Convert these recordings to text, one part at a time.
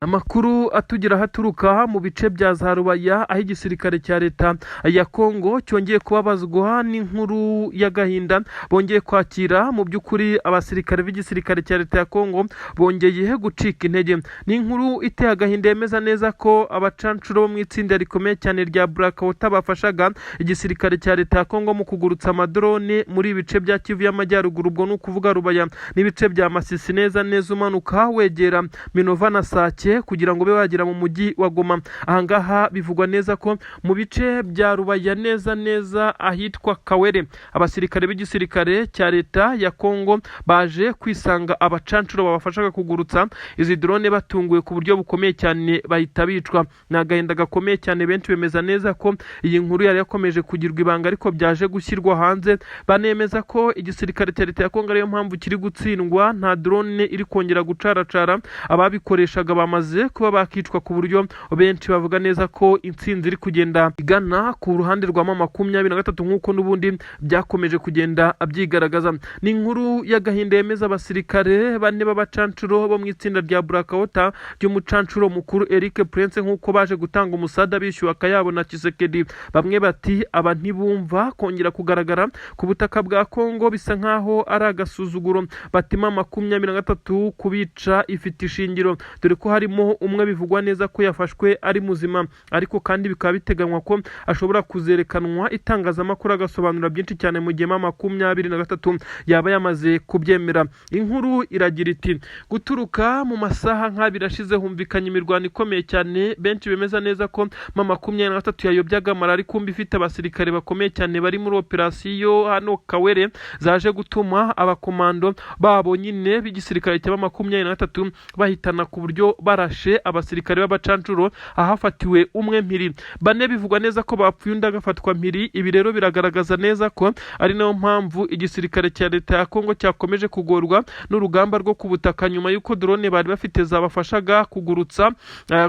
Amakuru atugeraho aturuka mu bice bya za Rubaya, aho igisirikare cya leta ya Kongo cyongeye kubabazwa n'inkuru y'agahinda bongeye kwakira. Mu by'ukuri, abasirikare b'igisirikare cya leta ya Kongo bongeye gucika intege. Ni inkuru iteye agahinda yemeza neza ko abacancuro bo mu itsinda rikomeye cyane rya Blackwater bafashaga igisirikare cya leta ya Kongo mu kugurutsa amadrone muri ibice bya Kivu y'Amajyaruguru, ubwo ni ukuvuga Rubaya n'ibice bya Masisi, neza neza umanuka wegera Minova na Sake kugira ngo ube wagera mu mujyi wa Goma. Ahangaha bivugwa neza ko mu bice bya Rubaya, neza neza ahitwa Kawere, abasirikare b'igisirikare cya leta ya Kongo baje kwisanga abacancuro babafashaga kugurutsa izi drone batunguwe ku buryo bukomeye cyane, bahita bicwa. Ni agahinda gakomeye cyane. Benshi bemeza neza ko iyi nkuru yari yakomeje kugirwa ibanga, ariko byaje gushyirwa hanze. Banemeza ko igisirikare cya leta ya Kongo ariyo mpamvu kiri gutsindwa, nta drone iri kongera gucaracara, ababikoreshaga bamaze kuba bakicwa, ku buryo benshi bavuga neza ko intsinzi iri kugenda igana ku ruhande rwa M23, nk'uko n'ubundi byakomeje kugenda byigaragaza. Ni inkuru y'agahinda yemeza abasirikare bane b'abacancuro bo mu itsinda rya Blackwater ry'umucancuro mukuru Eric Prince, nk'uko baje gutanga umusada bishyuwe akayabo na Tshisekedi. Bamwe bati aba ntibumva kongera kugaragara ku butaka bwa Kongo bisa nkaho ari agasuzuguro. Batima 23 kubica ifite ishingiro, dore ko harimo umwe bivugwa neza ko yafashwe ari muzima, ariko kandi bikaba biteganywa ko ashobora kuzerekanwa itangazamakuru agasobanura byinshi cyane mu gihe M23 yaba yamaze kubyemera. Inkuru iragira iti: guturuka mu masaha nk'abiri ashize humvikanye imirwano ikomeye cyane. Benshi bemeza neza ko M23 yayobyaga amarari, kumbi ifite abasirikare bakomeye cyane bari muri operasiyo hano Kawere, zaje gutuma abakomando babo nyine b'igisirikare cya 23 bahitana ku buryo barashe abasirikare b'abacancuro, ahafatiwe umwe mpiri, bane bivugwa neza ko bapfuye, undi agafatwa mpiri. Ibi rero biragaragaza neza ko ari nayo mpamvu igisirikare cya leta ya Kongo cyakomeje kugorwa n'urugamba rwo ku butaka, nyuma y'uko drone bari bafite zabafashaga kugurutsa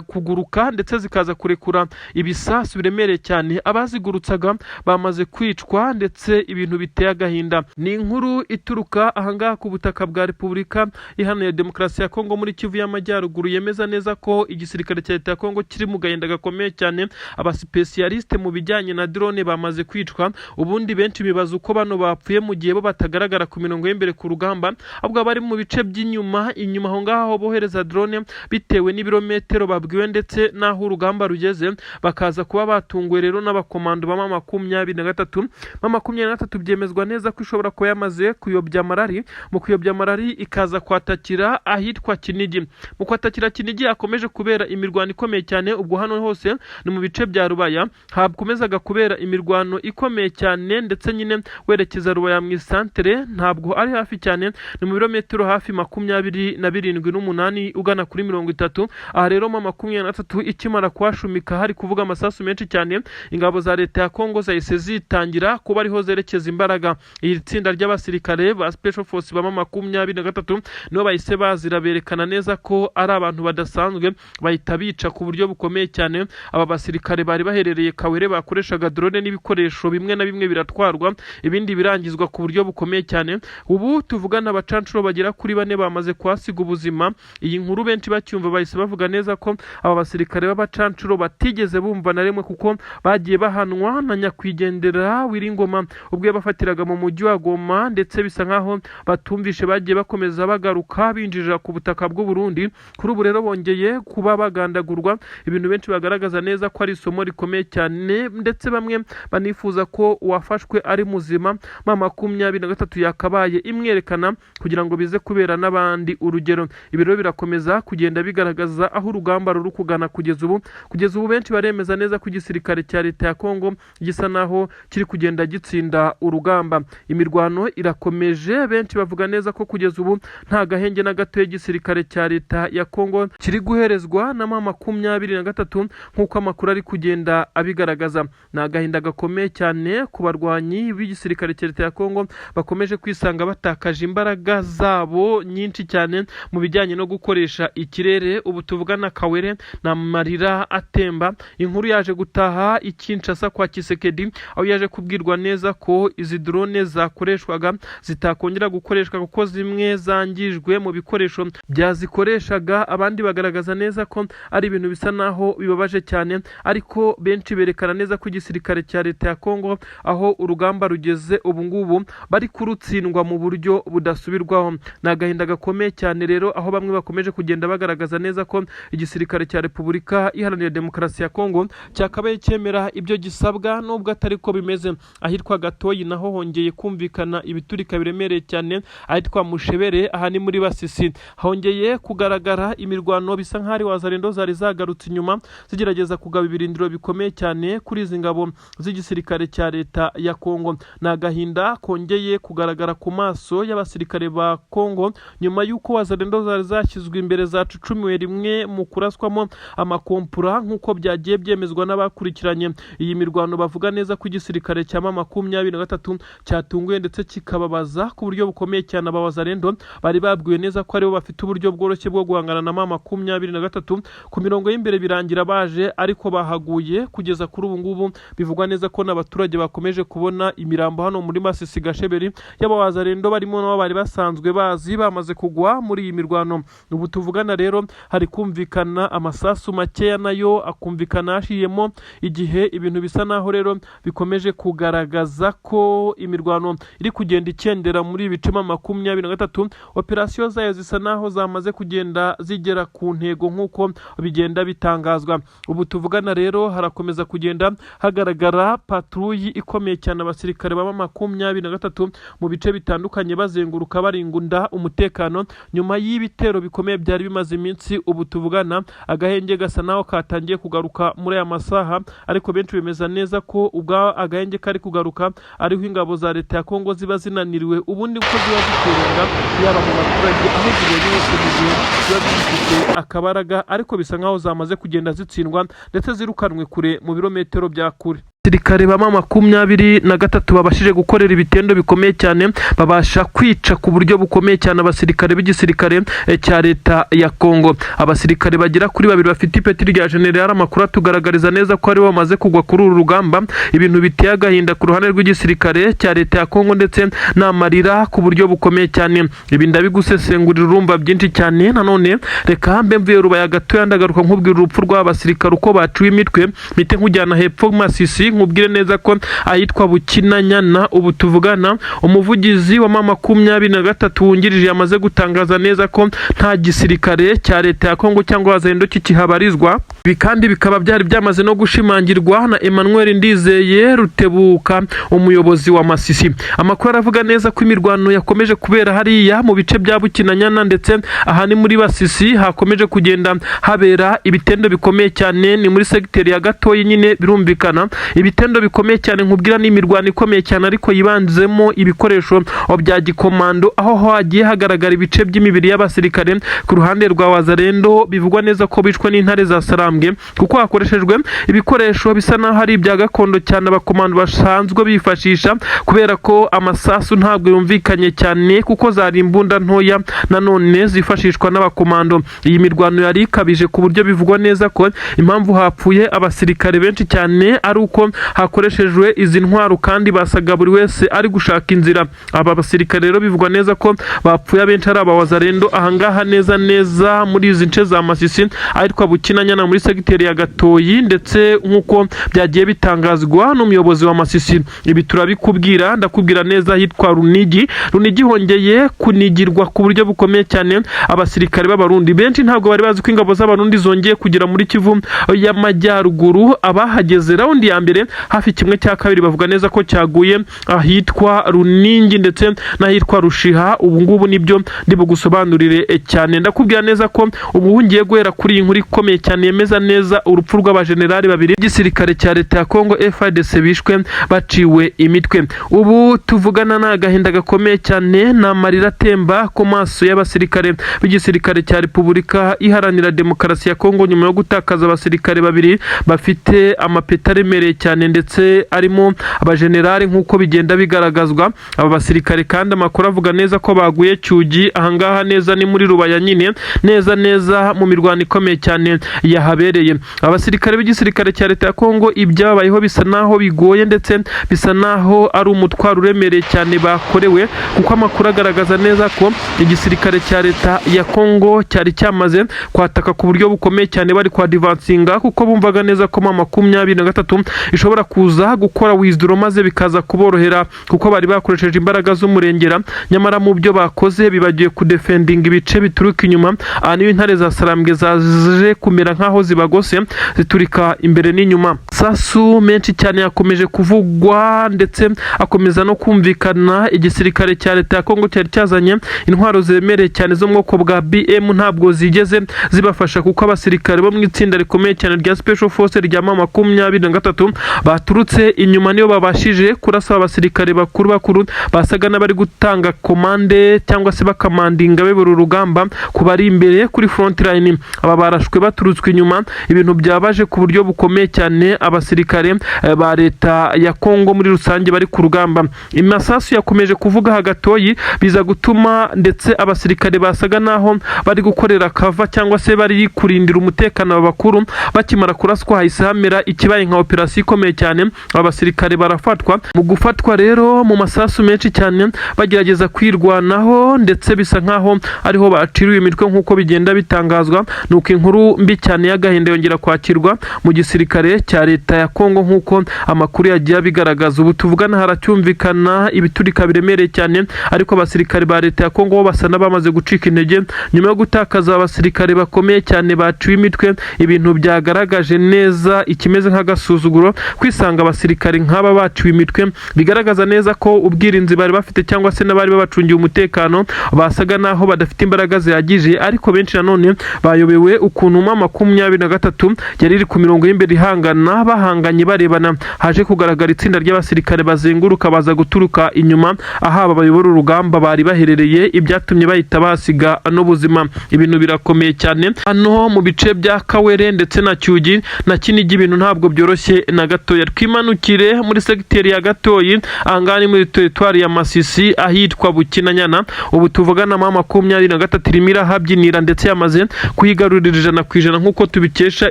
kuguruka ndetse zikaza kurekura ibisasu biremereye cyane, abazigurutsaga bamaze kwicwa, ndetse ibintu biteye agahinda. Ni inkuru ituruka ahangaha ku butaka bwa Repubulika Iharanira Demokarasi ya Kongo muri Kivu y'Amajyaruguru, yemeza neza ko igisirikare cya leta ya Kongo kiri mu gahinda gakomeye cyane. Abasipesiyalisite mu bijyanye na drone bamaze kwicwa. Ubundi benshi bibaza uko bano bapfuye mu gihe bo batagaragara ku mirongo y'imbere ku rugamba, ahubwo bari mu bice by'inyuma inyuma aho ngaho bohereza drone bitewe n'ibirometero babwiwe ndetse n'aho urugamba rugeze, bakaza kuba batunguwe rero n'abakomando ba M23. M23 byemezwa neza ko ishobora kuba yamaze kuyobya amarari. Mu kuyobya amarari ikaza kwatakira ahitwa Kinigi. Mu kwatakira Kinigi hakomeje kubera imirwano ikomeye cyane. Ubwo hano hose ni mu bice bya Rubaya, hakomezaga kubera imirwano ikomeye cyane, ndetse nyine werekeza Rubaya mu isantere, ntabwo ari hafi cyane, ni mu birometero hafi 27 n'umunani ugana kuri 30. Aha rero M23 ikimara kuhashumika hari kuvuga amasasu menshi cyane, ingabo za leta ya Kongo zahise zitangira kuba ariho zerekeza imbaraga. Iri tsinda ry'abasirikare ba Special Force ba 23 nibo bahise bazira, berekana neza ko ari abantu badasanzwe, bahita bica ku buryo bukomeye cyane aba basirikare bari baherereye Kawere bakoreshaga drone, n'ibikoresho bimwe na bimwe biratwarwa, ibindi birangizwa ku buryo bukomeye cyane. Ubu tuvugana abacancuro bagera kuri bane bamaze kuhasiga ubuzima. Iyi nkuru benshi bacyumva bahise bavuga neza ko aba basirikare b'abacancuro batigeze bumva na rimwe, kuko bagiye bahanwa na nyakwigendera Wiringoma ubwo yabafatiraga mu mujyi wa Goma, ndetse bisa nkaho batumvishe, bagiye bakomeza bagaruka binjirira ku butaka bw'u Burundi. Kuri ubu rero bongeye kuba bagandagurwa, ibintu benshi bagaragaza neza ko ari isomo rikomeye cyane, ndetse bamwe banifuza ko uwafashwe ari muzima M23 yakabaye imwerekana kugira ngo bize kubera n'abandi urugero. Ibi rero birakomeza kugenda bigaragaza aho urugamba ruri kugana kugeza ubu. Kugeza ubu benshi baremeza neza ko igisirikare cya leta ya Kongo gisa naho kiri kugenda gitsinda urugamba. Imirwano irakomeje. Benshi bavuga neza ko kugeza ubu nta gahenge na gato y'igisirikare cya leta ya Kongo kiri guherezwa na M23, nk'uko amakuru ari kugenda abigaragaza. Ni agahinda gakomeye cyane ku barwanyi b'igisirikare cya leta ya Kongo bakomeje kwisanga batakaje imbaraga zabo nyinshi cyane mu bijyanye no gukoresha ikirere. Ubu tuvugana Kawere ni amarira atemba. Inkuru yaje gutaha i Kinshasa kwa Tshisekedi, aho yaje kubwirwa neza ko izi drone zakoreshwaga zitakongera gukoreshwa, kuko zimwe zangijwe mu bikoresho byazikoreshaga, abandi bagaragaza neza ko ari ibintu bisa naho bibabaje cyane, ariko benshi berekana neza ko igisirikare cya leta ya Kongo aho urugamba rugeze ubu ngubu bari kurutsindwa mu buryo budasubirwaho. Ni agahinda gakomeye cyane rero, aho bamwe bakomeje kugenda bagaragaza neza ko igisirikare cya Repubulika Iharanira Demokarasi ya Kongo cyakabaye cyemera ibyo gisabwa, nubwo atari ko bimeze. Ahitwa Gatoyi naho hongeye kumvikana ibiturika biremereye cyane. Ahitwa Mushebere, aha ni muri Basisi, hongeye kugaragara imirwano, bisa nk'aho ari Wazalendo zari zagarutse inyuma zigerageza kugaba ibirindiro bikomeye cyane kuri izi ngabo z'igisirikare cya leta ya Kongo. Ni agahinda kongeye kugaragara ku maso y'abasirikare ba Kongo nyuma y'uko Wazalendo zari zashyizwe imbere zacucumiwe rimwe mu kuraswamo amakompura, nk'uko byagiye byemezwa n'abakurikiranye iyi mirwano. Bavuga neza ko igisirikare cya M23 cyatunguye ndetse kikababaza ku buryo bukomeye cyane aba Wazalendo bari babwiwe neza ko aribo bafite uburyo bworoshye bwo guhangana na M23 ku mirongo y'imbere, birangira baje ariko bahaguye. Kugeza kuri ubu ngubu bivugwa neza ko n'abaturage bakomeje kubona imirambo hano muri Masisi Gasheberi y'abawazalendo, barimo nabo bari basanzwe bazi bamaze kugwa muri iyi mirwano. Ubu tuvugana rero hari kumvikana amasasu makeya, nayo akumvikana hashiyemo igihe. Ibintu bisa naho rero bikomeje kugaragaza ko imirwano iri kugenda ikendera muri ibi bice M23. Operasiyo zayo zisa naho zamaze kugenda zigera ku ntego nk'uko bigenda bitangazwa. Ubu tuvugana rero harakomeza kugenda hagaragara patrouille ikomeye cyane, abasirikare baba 23 mu bice bitandukanye bazenguruka baringunda umutekano nyuma y'ibitero bikomeye byari bimaze iminsi. Ubu tuvugana agahenge gasa naho katangiye kugaruka muri aya masaha, ariko benshi bemeza neza ko ubwa agahenge kari kugaruka ariho ingabo za leta ya Kongo ziba zinaniriwe, ubundi uko ziba ziterenga yaba mu baturage aho zibonye hose mu gihe ziba zifite akabaraga, ariko bisa nkaho zamaze kugenda zitsindwa ndetse zirukanwe kure mu birometero bya kure. Abasirikare ba M23 babashije gukorera ibitendo bikomeye cyane, babasha kwica ku buryo bukomeye cyane abasirikare b'igisirikare cya leta ya Kongo. Abasirikare bagera kuri babiri bafite ipeti rya general, amakuru atugaragariza neza ko aribo bamaze kugwa kuri uru rugamba. Ibintu biteye agahinda ku ruhande rw'igisirikare cya leta ya Kongo ndetse n'amarira ku buryo bukomeye cyane. Ibi ndabigusesengurira, urumva byinshi cyane. Nanone reka mbe mvuye Rubaya gatoya, ndagaruka nkubwira urupfu rw'aba basirikare uko baciwe imitwe, mpite nkujyana hepfo Masisi, nkubwire neza ko ahitwa Bukinanyana ubu tuvugana umuvugizi wa M23 wungirije yamaze gutangaza neza ko nta gisirikare cya leta ya Kongo cyangwa Wazalendo kikihabarizwa. Ibi kandi bikaba byari byamaze no gushimangirwa na Emmanuel Ndizeye Rutebuka, umuyobozi wa Masisi. Amakuru aravuga neza ko imirwano yakomeje kubera hariya mu bice bya Bukinanyana, ndetse aha ni muri Basisi, hakomeje kugenda habera ibitendo bikomeye cyane. Ni muri segiteri ya Gatoyi nyine, birumvikana ibitendo bikomeye cyane nkubwira ni imirwano ikomeye cyane, ariko yibanzemo ibikoresho bya gikomando, aho hagiye hagaragara ibice by'imibiri y'abasirikare ku ruhande rwa Wazalendo, bivugwa neza ko bishwe n'intare za Sarambwe, kuko hakoreshejwe ibikoresho bisa naho ari ibya gakondo cyane abakomando basanzwe bifashisha, kubera ko amasasu ntabwo yumvikanye cyane kuko zari imbunda ntoya nanone zifashishwa n'abakomando. Iyi mirwano yari ikabije ku buryo bivugwa neza ko impamvu hapfuye abasirikare benshi cyane ari uko hakoreshejwe izi ntwaro, kandi basaga buri wese ari gushaka inzira. Aba basirikare rero bivugwa neza ko bapfuye abenshi ari abawazalendo ahangaha neza neza muri izi nce za Masisi, ahitwa Bukinanyana muri segiteri ya Gatoyi, ndetse nk'uko byagiye bitangazwa n'umuyobozi wa Masisi. Ibi turabikubwira, ndakubwira neza ahitwa Runigi. Runigi hongeye kunigirwa ku buryo bukomeye cyane abasirikare b'Abarundi. Benshi ntabwo bari bazi ko ingabo z'Abarundi zongeye kugera muri Kivu y'Amajyaruguru. Abahageze round ya mbere, hafi 1/2 bavuga neza ko cyaguye ahitwa Runingi ndetse n'ahitwa Rushiha. Ubu ngubu nibyo ndi bugusobanurire cyane. Ndakubwira neza ko ubu ngiye guhera kuri iyi nkuru ikomeye cyane yemeza neza urupfu rw'abajenerali babiri b'igisirikare cya leta ya Kongo FARDC bishwe baciwe imitwe. Ubu tuvugana ni agahinda gakomeye cyane, ni amarira atemba ku maso y'abasirikare b'igisirikare cya Repubulika Iharanira Demokarasi ya Kongo nyuma yo gutakaza abasirikare babiri bafite amapeti aremereye cyane. cyane ndetse arimo abajenerali nk'uko bigenda bigaragazwa. Aba basirikare kandi amakuru avuga neza ko baguye Cyugi, ahangaha neza ni muri Rubaya nyine, neza neza mu mirwano ikomeye cyane yahabereye. Abasirikare b'igisirikare cya leta ya Kongo ibyabayeho bisa naho bigoye, ndetse bisa naho ari umutwaro uremereye cyane bakorewe, kuko amakuru agaragaza neza ko igisirikare cya leta ya Kongo cyari cyamaze kwataka ku buryo bukomeye cyane, bari kwa advancinga, kuko bumvaga neza ko M23 ishobora kuza gukora withdraw maze bikaza kuborohera, kuko bari bakoresheje imbaraga z'umurengera. Nyamara mu byo bakoze bibagiwe kudefendinga ibice bituruka inyuma. Aha niyo intare za Sarambwe zaje kumera nk'aho zibagose, ziturika imbere n'inyuma. Sasu menshi cyane yakomeje kuvugwa ndetse akomeza no kumvikana. Igisirikare cya leta ya Kongo cyari cyazanye intwaro zemereye cyane zo mu bwoko bwa BM, ntabwo zigeze zibafasha, kuko abasirikare bo mu itsinda rikomeye cyane rya Special Force rya M23 baturutse inyuma niyo babashije kurasa abasirikare bakuru bakuru basaga n'abari gutanga commande cyangwa se bakamandinga bayobora urugamba ku bari imbere kuri front line. Aba barashwe baturutswe inyuma, ibintu byabaje ku buryo bukomeye cyane abasirikare ba leta ya Kongo muri rusange bari ku rugamba. Imasasu yakomeje kuvuga hagatoyi, biza gutuma ndetse abasirikare basaga naho bari gukorera cover cyangwa se bari kurindira umutekano aba bakuru, bakimara kuraswa hahise hamera ikibaye nka operasiyo ikomeye cyane, aba basirikare barafatwa. Mu gufatwa rero mu masasu menshi cyane bagerageza kwirwanaho, ndetse bisa nkaho ariho baciriwe imitwe nk'uko bigenda bitangazwa. Nuko inkuru mbi cyane y'agahinda yongera kwakirwa mu gisirikare cya leta ya Kongo nk'uko amakuru yagiye abigaragaza. Ubu tuvugana haracyumvikana ibiturika biremereye cyane, ariko abasirikare ba leta ya Kongo bo basa n'abamaze gucika intege nyuma yo gutakaza abasirikare bakomeye cyane baciwe imitwe, ibintu byagaragaje neza ikimeze nk'agasuzuguro kwisanga abasirikare nk'aba baciwe imitwe, bigaragaza neza ko ubwirinzi bari bafite cyangwa se n'abari babacungiye umutekano basaga naho badafite imbaraga zihagije. Ariko benshi nanone bayobewe ukuntu M23 yari iri ku mirongo y'imbere ihangana, bahanganye barebana, haje kugaragara itsinda ry'abasirikare bazenguruka baza guturuka inyuma aho aba bayobora urugamba bari baherereye, ibyatumye bahita bahasiga n'ubuzima. Ibintu birakomeye cyane hano mu bice bya Kawere ndetse na Cyugi na Kinigi, ibintu ntabwo byoroshye na gatoya. Twimanukire muri segiteri ya Gatoyi, ahangaha ni muri teritwari ya Masisi ahitwa Bukinanyana. Ubu tuvugana M23 irimo irahabyinira ndetse yamaze kuyigarurira 100% nk'uko tubikesha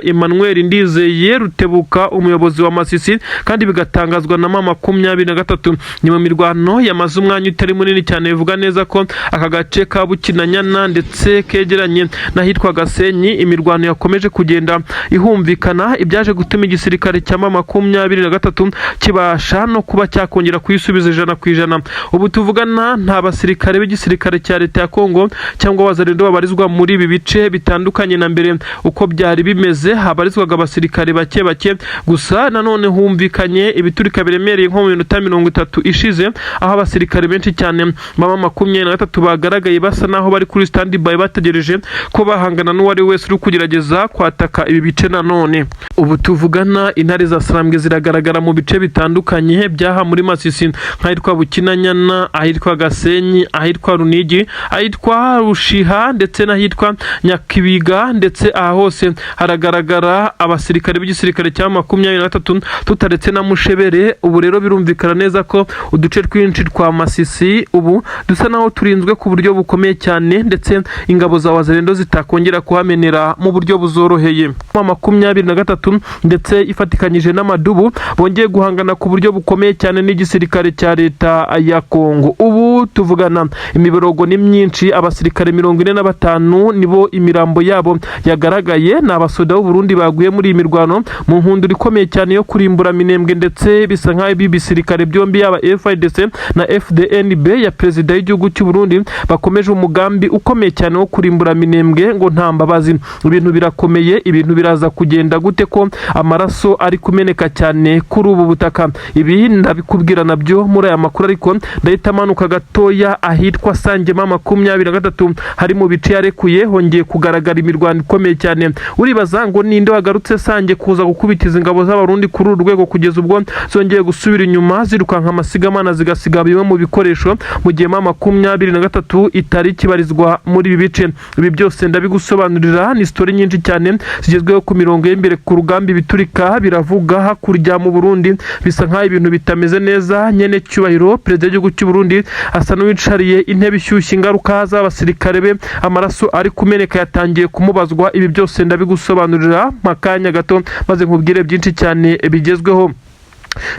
Emmanuel Ndizeye Rutebuka, umuyobozi wa Masisi, kandi bigatangazwa na M23. Ni mu mirwano yamaze umwanya utari munini cyane, bivuga neza ko aka gace ka Bukinanyana ndetse kegeranye n'ahitwa Gasenyi imirwano yakomeje kugenda ihumvikana, ibyaje gutuma igisirikare cya M23 kibasha no kuba cyakongera kuyisubiza 100%. Ubu tuvugana nta basirikare b'igisirikare cya leta ya Kongo cyangwa Wazalendo babarizwa muri ibi bice bitandukanye na mbere uko byari bimeze, habarizwaga abasirikare bake bake gusa. Nanone humvikanye ibiturika biremereye nko mu minota 30 ishize, aho abasirikare benshi cyane ba M23 bagaragaye basa naho bari kuri stand by, bategereje ko bahangana n'uwari wese uri kugerageza kwataka ibi bice. Nanone ubu tuvugana intare za Sarambwe ziragaragara mu bice bitandukanye byaha muri Masisi, nk'ahitwa Bukinanyana, ahitwa Gasenyi, ahitwa Runigi, ahitwa Rushiha ndetse n'ahitwa Nyakibiga, ndetse aha hose haragaragara abasirikare b'igisirikare cya 23, tutaretse na Mushebere. Ubu rero birumvikana neza ko uduce twinshi twa Masisi ubu dusa naho turinzwe ku buryo bukomeye cyane, ndetse ingabo za Wazalendo zitakongera kuhamenera mu buryo buzoroheye. 23 ndetse ifatikanyije n'amadubu bongeye guhangana ku buryo bukomeye cyane n'igisirikare cya leta ya Kongo. Ubu tuvugana imiborogo ni myinshi, abasirikare 45 nibo imirambo yabo yagaragaye, ni abasoda b'u Burundi baguye muri iyi mirwano mu nkundura ikomeye cyane yo kurimbura Minembwe, ndetse bisa nk'aho ibi bisirikare byombi, yaba FARDC na FDNB ya perezida w'igihugu cy'u Burundi, bakomeje umugambi ukomeye cyane wo kurimbura Minembwe ngo nta mbabazi. Ibintu birakomeye, ibintu biraza kugenda gute ko amaraso ari kumeneka cyane kuri ubu butaka? Ibi ndabikubwira nabyo muri aya makuru, ariko ndahita amanuka gatoya. gatoya ahitwa Sange M23 hari mu bice yarekuye, hongeye kugaragara imirwano ikomeye cyane. Uribaza ngo ninde wagarutse Sange kuza gukubitiza ingabo z'Abarundi kuri uru rwego, kugeza ubwo zongeye gusubira inyuma zirukanka amasigamana zigasiga bimwe mu bikoresho, mu gihe M23 itari kibarizwa muri ibi bice. Ibi byose ndabigusobanurira, ni story nyinshi cyane zigezweho ku mirongo y'imbere ku rugamba. Ibiturika biravuga hakurya mu Burundi, bisa nk'aho ibintu bitameze neza. Nyene cyubahiro perezida w'igihugu cy'u Burundi asa n'uwicariye intebe ishyushye, ingaruka z'abasirikare be, amaraso ari kumeneka yatangiye kumubazwa. Ibi byose ndabigusobanurira mu kanya gato, maze nkubwire byinshi cyane bigezweho.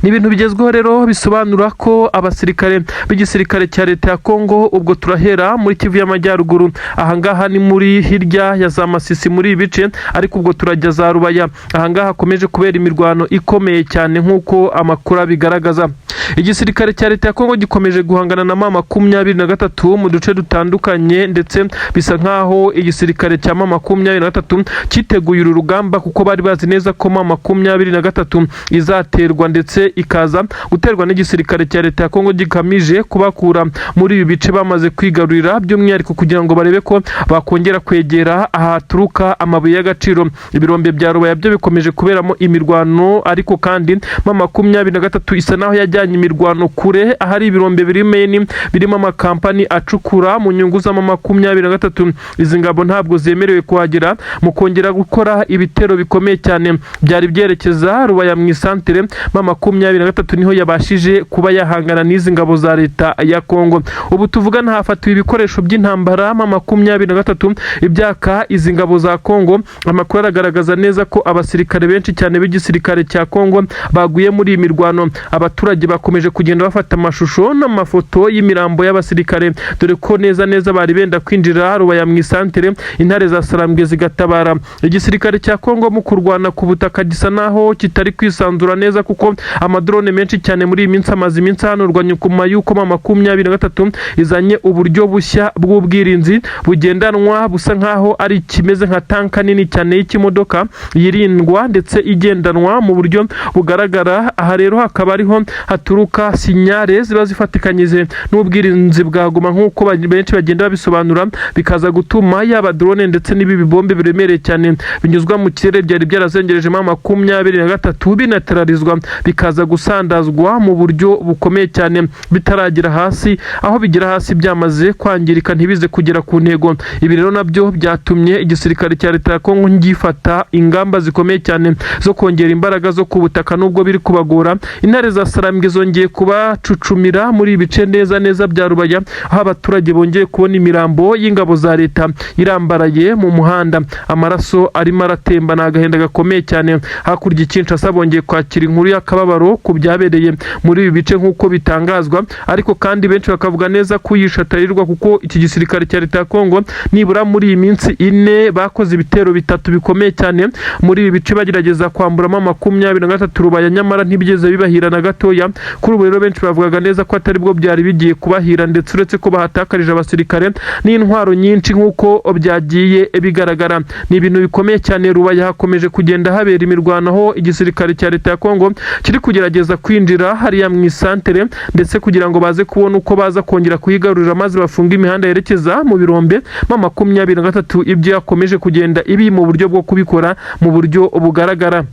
Ni ibintu bigezweho rero bisobanura ko abasirikare b'igisirikare cya leta ya Kongo, ubwo turahera muri Kivu y'Amajyaruguru, ahangaha ni muri hirya ya za Masisi muri ibi bice, ariko ubwo turajya za Rubaya, ahangaha hakomeje kubera imirwano ikomeye cyane nk'uko amakuru abigaragaza. Igisirikare cya leta ya Kongo gikomeje guhangana na M23 mu duce dutandukanye, ndetse bisa nk'aho igisirikare cya M23 cyiteguye uru rugamba, kuko bari bazi neza ko M23 izaterwa, ndetse ikaza guterwa n'igisirikare cya leta ya Kongo gikamije kubakura muri ibi bice bamaze kwigarurira, by'umwihariko kugira ngo barebe ko bakongera kwegera ahaturuka amabuye y'agaciro. Ibirombe bya Rubaya byo bikomeje kuberamo imirwano, ariko kandi M23 isa naho yajyanye imirwano kure, ahari ibirombe biri meni birimo amakampani acukura mu nyungu za M23. Izi ngabo ntabwo zemerewe kuhagera. Mu kongera gukora ibitero bikomeye cyane byari byerekeza Rubaya mu isantere, M23 niho yabashije kuba yahangana n'izi ngabo za leta ya Kongo. Ubu tuvugana hafatiwe ibikoresho by'intambara M23 ibyaka izi ngabo za Kongo. Amakuru aragaragaza neza ko abasirikare benshi cyane b'igisirikare cya Kongo baguye muri iyi mirwano. Abaturage bakomeje kugenda bafata amashusho n'amafoto y'imirambo y'abasirikare, dore ko neza neza bari benda kwinjira Rubaya mu isantere, intare za Sarambwe zigatabara. Igisirikare cya Kongo mu kurwana ku butaka gisa naho kitari kwisanzura neza, kuko amadrone menshi cyane muri iyi minsi amaze iminsi ahanurwa, nyuma y'uko M23 izanye uburyo bushya bw'ubwirinzi bugendanwa, busa nkaho ari ikimeze nka tanka nini cyane y'ikimodoka yirindwa ndetse igendanwa mu buryo bugaragara. Aha rero hakaba ariho haturuka signal ziba zifatikanyije n'ubwirinzi bwa Goma, nk'uko benshi bagenda babisobanura, bikaza gutuma yaba drone ndetse n'ibi bibombe biremereye cyane binyuzwa mu kirere byari byarazengereje M23 binaterarizwa, bikaza gusandazwa mu buryo bukomeye cyane bitaragera hasi, aho bigera hasi byamaze kwangirika, ntibize kugera ku ntego. Ibi rero nabyo byatumye igisirikare cya leta ya Kongo gifata ingamba zikomeye cyane zo kongera imbaraga zo ku butaka, nubwo biri kubagora. Intare za Sarambwe zongeye kubacucumira muri ibi bice neza neza bya Rubaya, aho abaturage bongeye kubona imirambo y'ingabo za leta irambaraye mu muhanda, amaraso arimo aratemba. Ni agahinda gakomeye cyane. Hakurya i Kinshasa bongeye kwakira inkuru y'akababaro ku byabereye muri ibi bice nk'uko bitangazwa, ariko kandi benshi bakavuga neza ko uyishe atarirwa, kuko iki gisirikare cya leta ya Kongo nibura muri iyi minsi 4 bakoze ibitero bitatu bikomeye cyane muri ibi bice, bagerageza kwamburamo 23 Rubaya, nyamara ntibigeze bibahira na gatoya. Kuri ubu rero benshi bavugaga neza ko atari bwo byari bigiye kubahira, ndetse uretse ko bahatakarije abasirikare n'intwaro nyinshi nk'uko byagiye bigaragara. Ni ibintu bikomeye cyane. Rubaya hakomeje kugenda habera imirwano, aho igisirikare cya leta ya Kongo kiri kugerageza kwinjira hariya mu isantere, ndetse kugira ngo baze kubona uko baza kongera kuyigarurira maze bafunge imihanda yerekeza mu birombe. M23 ibyo yakomeje kugenda ibi mu buryo bwo kubikora mu buryo bugaragara.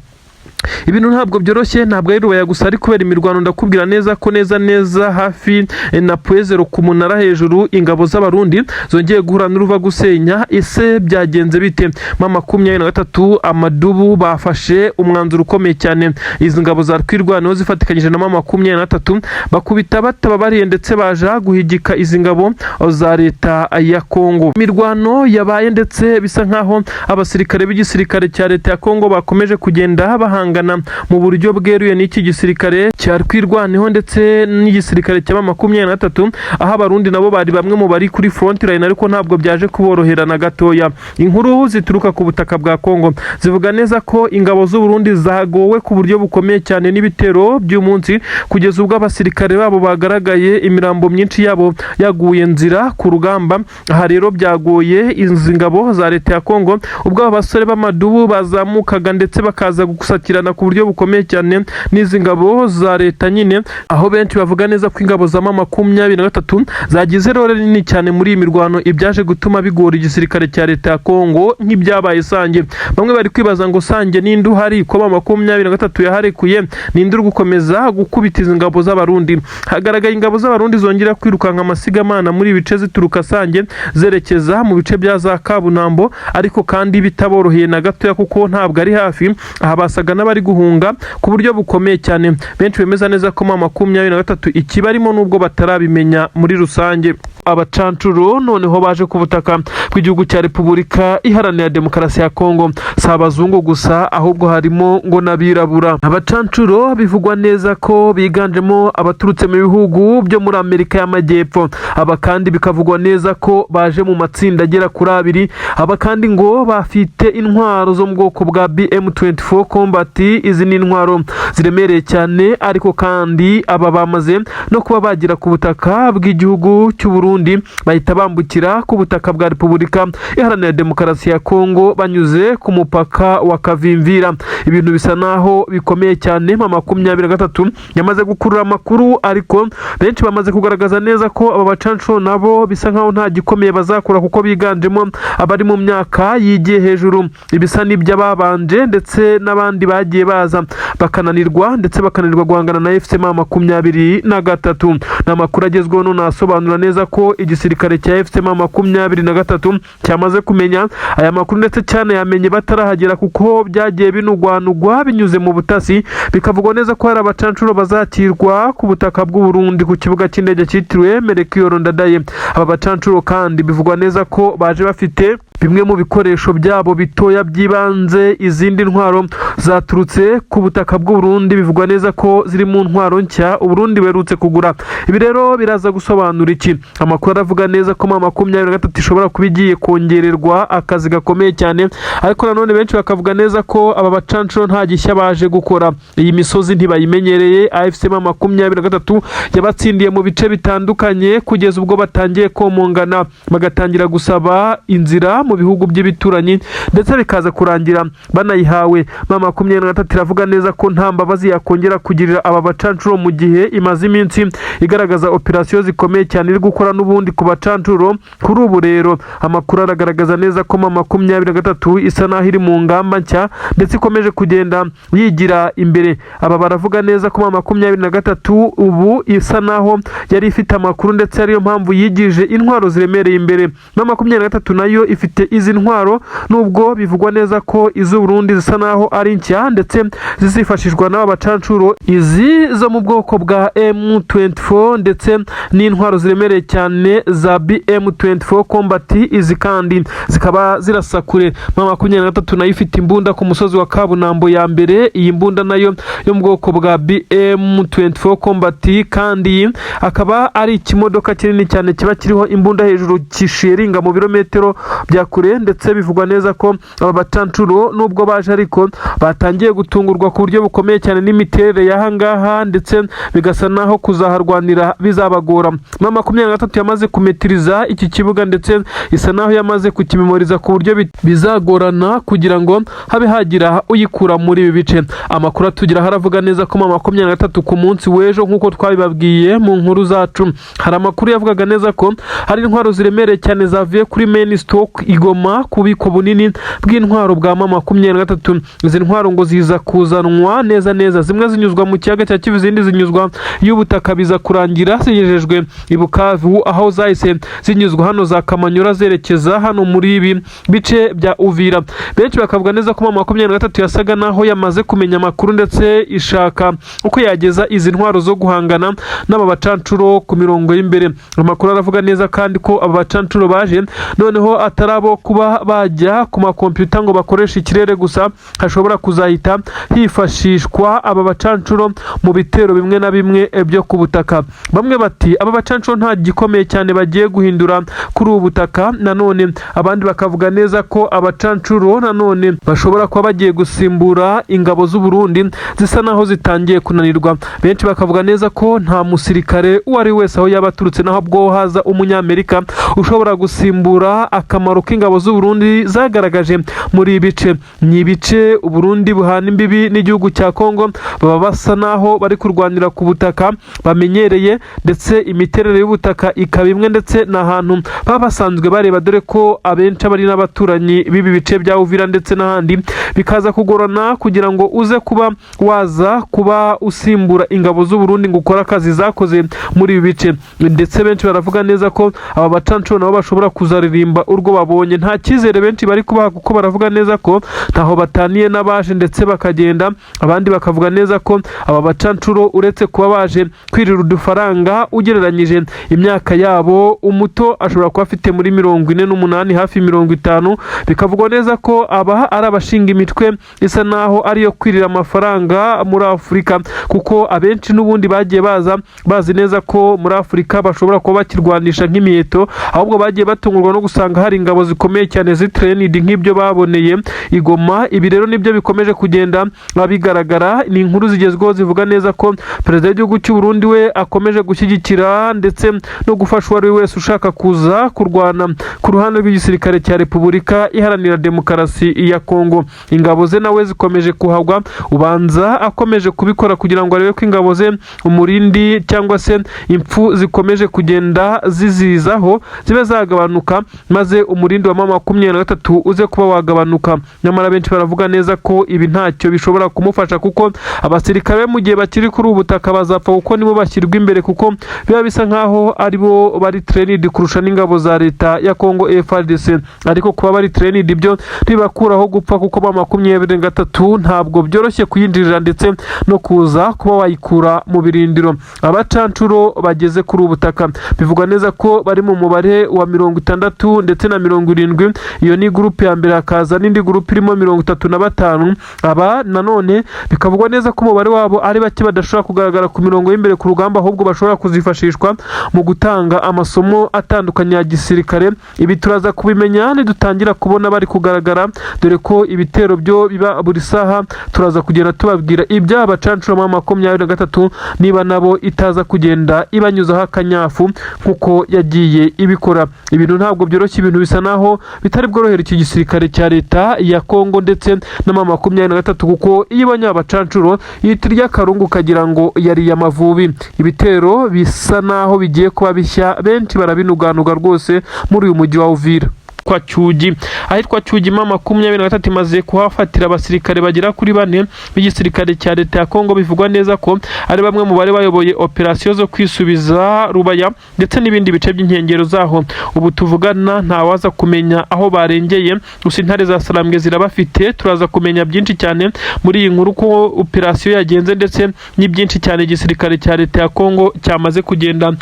Ibintu ntabwo byoroshye, ntabwo ari Rubaya gusa ari kubera imirwano. Ndakubwira neza ko neza neza hafi na Pwezero ku munara hejuru, ingabo z'Abarundi zongeye guhura n'uruva gusenya. Ese byagenze bite? M23 amadubu bafashe umwanzuro ukomeye cyane. Izi ngabo za Twirwaneho zifatikanyije na M23 bakubita batababariye, ndetse baja guhigika izi ngabo za leta ya Kongo. Imirwano yabaye, ndetse bisa nkaho abasirikare b'igisirikare cya leta ya Kongo bakomeje kugenda bahangana mu buryo bweruye n'iki gisirikare cya Twirwaneho ndetse n'igisirikare cya M23, aho Abarundi nabo bari bamwe mu bari kuri front line, ariko ntabwo byaje kuborohera na gatoya. Inkuru zituruka ku butaka bwa Kongo zivuga neza ko ingabo z'u Burundi zagowe ku buryo bukomeye cyane n'ibitero by'umunsi, kugeza ubwo abasirikare babo bagaragaye imirambo myinshi yabo yaguye nzira ku rugamba. Aha rero byagoye izi ngabo za leta ya Kongo ubwo aba basore b'amadubu bazamukaga ndetse bakaza gusakirana gucakirana ku buryo bukomeye cyane n'izi ngabo za leta nyine, aho benshi bavuga neza ko ingabo za M23 zagize role nini cyane muri iyi mirwano, ibyaje gutuma bigora igisirikare cya leta ya Kongo nk'ibyabaye Sange. Bamwe bari kwibaza ngo Sange ninde uhari ko M23 yaharekuye? Ninde uri gukomeza gukubita izi ngabo z'Abarundi? Hagaragaye ingabo z'Abarundi zongera kwirukanka amasigamana muri ibi bice, zituruka Sange zerekeza mu bice bya za Kabunambo, ariko kandi bitaboroheye na gatoya kuko ntabwo ari hafi aha, basaga n'abari guhunga ku buryo bukomeye cyane. Benshi bemeza neza ko M23 ikibarimo nubwo batarabimenya muri rusange. Abacancuro noneho baje ku butaka bw'igihugu cya Repubulika Iharanira Demokarasi ya Kongo, si abazungu gusa, ahubwo harimo ngo n'abirabura. Abacancuro bivugwa neza ko biganjemo abaturutse mu bihugu byo muri Amerika y'Amajyepfo. Aba kandi bikavugwa neza ko baje mu matsinda agera kuri abiri. Aba kandi ngo bafite intwaro zo mu bwoko bwa BM24 Combat. Izi ni intwaro ziremereye cyane, ariko kandi aba bamaze no kuba bagera ku butaka bw'igihugu cy'u Burundi, bahita bambukira ku butaka bwa Repubulika Iharanira Demokarasi ya Kongo banyuze ku mupaka wa Kavimvira. Ibintu bisa naho bikomeye cyane. M23 yamaze gukurura amakuru, ariko benshi bamaze kugaragaza neza ko aba bacancuro nabo bisa nkaho nta gikomeye bazakora, kuko biganjemo abari mu myaka yigiye hejuru, ibisa n'iby'ababanje ndetse n'abandi bagiye baza bakananirwa, ndetse bakananirwa guhangana na AFC M23. Ni amakuru agezweho none asobanura neza ko igisirikare cya AFC M23 cyamaze kumenya aya makuru, ndetse cyane yamenye batarahagera, kuko byagiye binugwanugwa binyuze mu butasi. Bikavugwa neza ko hari abacancuro bazakirwa ku butaka bw'u Burundi ku kibuga cy'indege cyitiriwe Melchior Ndadaye. Aba bacancuro kandi bivugwa neza ko baje bafite bimwe mu bikoresho byabo bitoya by'ibanze. Izindi ntwaro zaturutse ku butaka bw'u Burundi bivugwa neza ko ziri mu ntwaro nshya u Burundi buherutse kugura. Ibi rero biraza gusobanura iki? Amakuru aravuga neza ko M23 ishobora kuba igiye kongererwa akazi gakomeye cyane, ariko nanone benshi bakavuga neza ko aba bacancuro nta gishya baje gukora. Iyi misozi ntibayimenyereye. AFC M23 yabatsindiye mu bice bitandukanye kugeza ubwo batangiye komongana, bagatangira gusaba inzira mu bihugu by'ibituranyi, ndetse bikaza kurangira banayihawe. M23 iravuga neza ko nta mbabazi yakongera kugirira aba bacancuro, mu gihe imaze iminsi igaragaza operasiyo zikomeye cyane iri gukora n'ubundi ku bacancuro. Kuri ubu rero amakuru aragaragaza neza ko M23 isa naho iri mu ngamba nshya, ndetse ikomeje kugenda yigira imbere. Aba baravuga neza ko M23 ubu isa naho yari ifite amakuru, ndetse ariyo mpamvu yigije intwaro ziremereye imbere. M23 nayo ifite izi ntwaro, nubwo bivugwa neza ko iz'u Burundi zisa naho ari nshya, ndetse zizifashishwa n'aba bacancuro, izi zo mu bwoko bwa M24 ndetse n'intwaro ziremereye cyane za BM24 Combat. Izi kandi zikaba zirasa kure. M23 nayo ifite imbunda ku musozi wa Kabunambo ya mbere. Iyi mbunda nayo yo mu bwoko bwa BM24 Combat, kandi akaba ari ikimodoka kinini cyane kiba kiriho imbunda hejuru, kishiringa mu birometero bya kure. Ndetse bivugwa neza ko aba bacancuro nubwo baje, ariko batangiye gutungurwa ku buryo bukomeye cyane n'imiterere y'aha ngaha, ndetse bigasa naho kuzaharwanira bizabagora. M23 yamaze kumetiriza iki kibuga, ndetse isa naho yamaze kukimemoriza ku buryo bizagorana kugira ngo habe hagira uyikura muri ibi bice. Amakuru atugeraho aravuga neza ko M23 ku munsi w'ejo, nk'uko twabibabwiye mu nkuru zacu, hari amakuru yavugaga neza ko hari intwaro ziremereye cyane zavuye kuri main stock i Goma, ku bubiko bunini bw'intwaro bwa M23. Izi ntwaro ngo ziza kuzanwa neza neza, zimwe zinyuzwa mu kiyaga cya Kivu, izindi zinyuzwa y'ubutaka, biza kurangira zigejejwe i Bukavu, aho zahise zinyuzwa hano za Kamanyura zerekeza hano muri ibi bice bya Uvira. Benshi bakavuga neza ko M23 yasaga naho yamaze kumenya amakuru, ndetse ishaka uko yageza izi ntwaro zo guhangana n'aba bacancuro ku mirongo y'imbere. Amakuru aravuga neza kandi ko aba bacancuro baje noneho atari abo kuba bajya ku makompiyuta ngo bakoreshe ikirere gusa, hashobora kuzahita hifashishwa aba bacancuro mu bitero bimwe na bimwe byo ku butaka. Bamwe bati aba bacancuro nta gikomeye cyane bagiye guhindura kuri ubu butaka. Nanone abandi bakavuga neza ko abacancuro nanone bashobora kuba bagiye gusimbura ingabo z'u Burundi zisa naho zitangiye kunanirwa. Benshi bakavuga neza ko nta musirikare uwo ari wese, aho yaba aturutse, naho bwo haza umunyamerika, ushobora gusimbura akamaro k'ingabo. ingabo z'u Burundi zagaragaje muri ibi bice. Ni ibice Uburundi buhana imbibi n'igihugu cya Kongo, baba basa naho bari kurwanira ku butaka bamenyereye, ndetse imiterere y'ubutaka ikaba imwe, ndetse ni ahantu baba basanzwe bareba, dore ko abenshi aba ari n'abaturanyi b'ibi bice bya Uvira ndetse n'ahandi. Bikaza kugorana kugira ngo uze kuba waza kuba usimbura ingabo z'u Burundi ngo ukore akazi zakoze muri ibi bice. Ndetse benshi baravuga neza ko aba bacancuro nabo bashobora kuzaririmba urwo babonye. Nta cyizere benshi bari kubaha, kuko baravuga neza ko ntaho bataniye n'abaje ndetse bakagenda. Abandi bakavuga neza ko aba bacancuro, uretse kuba baje kwirira udufaranga, ugereranyije imyaka yabo, umuto ashobora kuba afite muri 48, hafi 50. Bikavugwa neza ko aba ari abashinga imitwe isa naho ariyo kwirira amafaranga muri Afurika, kuko abenshi n'ubundi bagiye baza bazi neza ko muri Afurika bashobora kuba bakirwanisha nk'imiheto, ahubwo bagiye batungurwa no gusanga hari ingabo zikomeye cyane zi trained nk'ibyo baboneye i Goma. Ibi rero nibyo bikomeje kugenda bigaragara. Ni inkuru zigezweho zivuga neza ko perezida w'igihugu cy'u Burundi we akomeje gushyigikira ndetse no gufasha uwo ari we wese ushaka kuza kurwana ku ruhande rw'igisirikare cya Repubulika Iharanira Demokarasi ya Kongo. Ingabo ze nawe zikomeje kuhagwa. Ubanza akomeje kubikora kugira ngo arebe ko ingabo ze umurindi cyangwa se impfu zikomeje kugenda zizizaho zibe zagabanuka, maze umurindi wa M23 uze kuba wagabanuka. Nyamara benshi baravuga neza ko ibi ntacyo bishobora kumufasha, kuko abasirikare mu gihe bakiri kuri ubu butaka bazapfa, kuko nibo bashyirwa imbere, kuko biba bisa nkaho aribo bari trained kurusha n'ingabo za leta ya Kongo FARDC. Ariko kuba bari trained ibyo ntibakuraho gupfa, kuko M23 ntabwo byoroshye kuyinjirira ndetse no kuza kuba wayikura mu birindiro. Abacancuro bageze kuri ubu butaka bivugwa neza ko bari mu mubare wa 60 ndetse na 70. Iyo ni groupe ya mbere, hakaza n'indi groupe irimo 35. Aba nanone bikavugwa neza ko umubare wabo ari bake, badashobora kugaragara ku mirongo y'imbere ku rugamba, ahubwo bashobora kuzifashishwa mu gutanga amasomo atandukanye ya gisirikare. Ibi turaza kubimenya nidutangira kubona bari kugaragara, dore ko ibitero byo biba buri saha. Turaza kugenda tubabwira iby'aba bacancuro M23, niba nabo itaza kugenda ibanyuzaho akanyafu nk'uko yagiye ibikora. Ibintu ntabwo byoroshye, ibintu bisa naho bitari bworohere iki gisirikare cya leta ya Kongo ndetse na M23, kuko iyo ibonye abacancuro ihita irya akarungu ukagira ngo yariye Amavubi. Ibitero bisa naho bigiye kuba bishya, benshi barabinuganuga rwose muri uyu mujyi wa Uvira. Kwa Cyugi, ahitwa Cyugi, M23 imaze kuhafatira abasirikare bagera kuri bane b'igisirikare cya leta ya Kongo. Bivugwa neza ko ari bamwe mu bari bayoboye operasiyo zo kwisubiza Rubaya ndetse n'ibindi bice by'inkengero zaho. Ubu tuvugana ntawaza kumenya aho barengeye, gusa intare za Sarambwe zirabafite. Turaza kumenya byinshi cyane muri iyi nkuru, ko operasiyo yagenze, ndetse ni byinshi cyane igisirikare cya leta ya Kongo cyamaze kugenda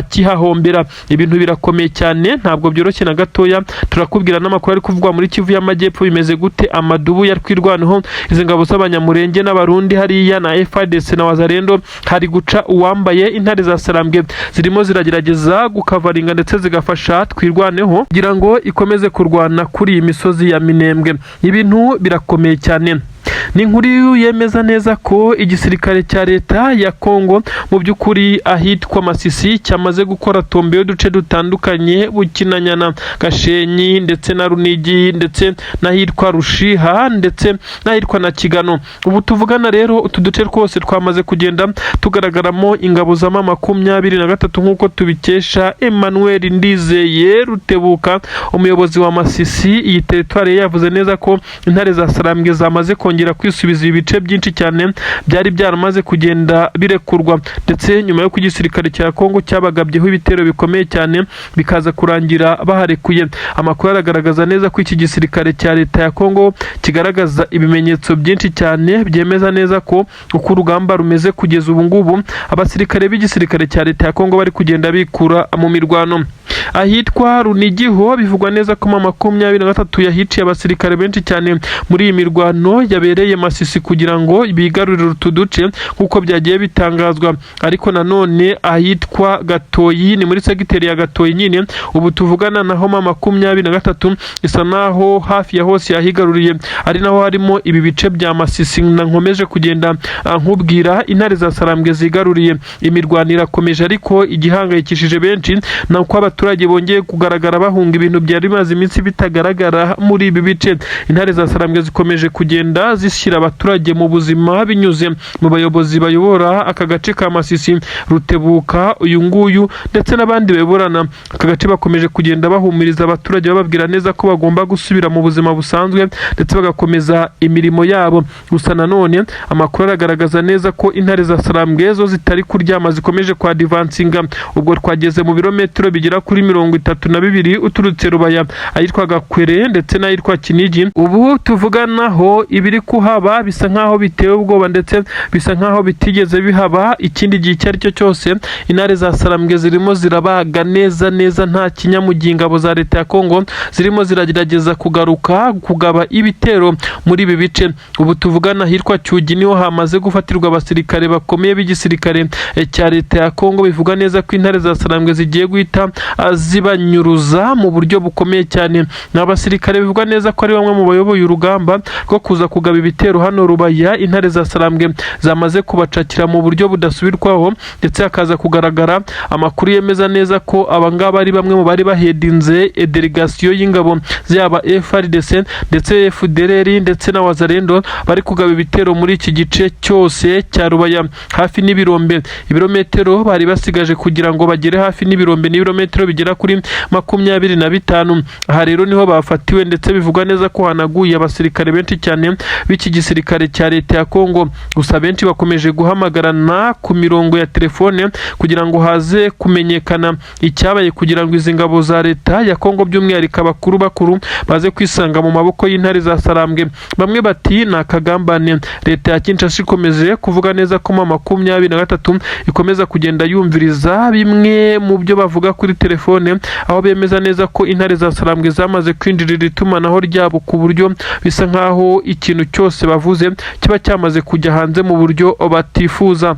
kihahombera. Ibintu birakomeye cyane, ntabwo byoroshye na gatoya. Turakubwira n'amakuru ari kuvugwa muri Kivu y'Amajyepfo, bimeze gute? Amadubu ya Twirwaneho, izi ngabo z'Abanyamurenge n'Abarundi hariya na FARDC na Wazalendo, hari guca uwambaye. Intare za Sarambwe zirimo ziragerageza gukavaringa ndetse zigafasha Twirwaneho kugira ngo ikomeze kurwana kuri iyi misozi ya Minembwe. Ibintu birakomeye cyane. Ni inkuru yemeza neza ko igisirikare cya leta ya Kongo mu by'ukuri ahitwa Masisi cyamaze gukora tombe y'uduce dutandukanye, Bukinanyana, Gashenyi ndetse na Runigi, ndetse n'ahitwa Rushiha, ndetse n'ahitwa na Kigano. Ubu tuvugana rero utu duce twose twamaze kugenda tugaragaramo ingabo za M23, nk'uko tubikesha Emmanuel Ndizeye Rutebuka, umuyobozi wa Masisi. Iyi teritwari yavuze neza ko intare za Sarambwe zamaze kongera kwisubiza ibice byinshi cyane byari byaramaze kugenda birekurwa, ndetse nyuma y'uko igisirikare cya Kongo cyabagabyeho ibitero bikomeye cyane, bikaza kurangira baharekuye. Amakuru aragaragaza neza ko iki gisirikare cya leta ya Kongo kigaragaza ibimenyetso byinshi cyane byemeza neza ko uko urugamba rumeze kugeza ubu ngubu, abasirikare b'igisirikare cya leta ya Kongo bari kugenda bikura mu mirwano. Ahitwa Runigiho bivugwa neza ko M23 yahiciye abasirikare benshi cyane muri iyi mirwano yabereye. bateye Masisi kugira ngo bigarurire utu duce nk'uko byagiye bitangazwa. Ariko nanone ahitwa Gatoyi, ni muri segiteri ya Gatoyi nyine ubu tuvugana, naho M23 isa naho hafi ya hose yahigaruriye, ari naho harimo ibi bice bya Masisi na nkomeje kugenda nkubwira intare za Sarambwe zigaruriye. Imirwano irakomeje, ariko igihangayikishije benshi ni uko abaturage bongeye kugaragara bahunga ibintu byari bimaze iminsi bitagaragara muri ibi bice. Intare za Sarambwe zikomeje kugenda zishyira abaturage mu buzima binyuze mu bayobozi bayobora aka gace ka Masisi, Rutebuka uyu nguyu ndetse n'abandi bayoborana aka gace. Bakomeje kugenda bahumuriza abaturage, bababwira neza ko bagomba gusubira mu buzima busanzwe ndetse bagakomeza imirimo yabo. Gusa nanone amakuru aragaragaza neza ko intare za Sarambwe zo zitari kuryama, zikomeje kwadvancinga. Ubwo twageze mu birometero bigera kuri 32 uturutse Rubaya, ahitwa Gakwere ndetse n'ahitwa Kinigi. Ubu tuvuganaho ibiri kuhaba bisa nkaho biteye ubwoba, ndetse bisa nkaho bitigeze bihaba ikindi gihe icyo ari cyo cyose. Intare za Sarambwe zirimo zirabaga neza neza nta kinyamugingo. Ingabo za leta ya Kongo zirimo ziragerageza kugaruka kugaba ibitero muri ibi bice. Ubu tuvugana ahitwa Cyugi niho hamaze gufatirwa abasirikare bakomeye b'igisirikare cya leta ya Kongo. Bivuga neza ko intare za Sarambwe zigiye guhita zibanyuruza mu buryo bukomeye cyane. Ni abasirikare bivugwa neza ko ari bamwe mu bayoboye urugamba rwo kuza kugaba ibitero hano Rubaya. Intare za Sarambwe zamaze kubacakira mu buryo budasubirwaho, ndetse hakaza kugaragara amakuru yemeza neza ko abangaba ari bamwe mu bari baheadinze délégation y'ingabo zaba FARDC ndetse FDLR ndetse na Wazalendo bari kugaba ibitero muri iki gice cyose cya Rubaya hafi n'ibirombe. Ibirometero bari basigaje kugira ngo bagere hafi n'ibirombe n'ibirometero bigera kuri 25. Aha rero niho bafatiwe, ndetse bivugwa neza ko hanaguye abasirikare benshi cyane b'iki gisirikare cya leta ya Kongo. Gusa benshi bakomeje guhamagarana ku mirongo ya telefone kugira ngo haze kumenyekana icyabaye, kugira ngo izi ngabo za leta ya Kongo, by'umwihariko abakuru bakuru, baze kwisanga mu maboko y'intare za Sarambwe. Bamwe bati ni akagambane. Leta ya Kinshasa ikomeje kuvuga neza ko M23 ikomeza kugenda yumviriza bimwe mu byo bavuga kuri telefone, aho bemeza neza ko intare za Sarambwe zamaze kwinjirira itumanaho ryabo, ku buryo bisa nkaho ikintu cyose bavuze kiba cyamaze kujya hanze mu buryo batifuza.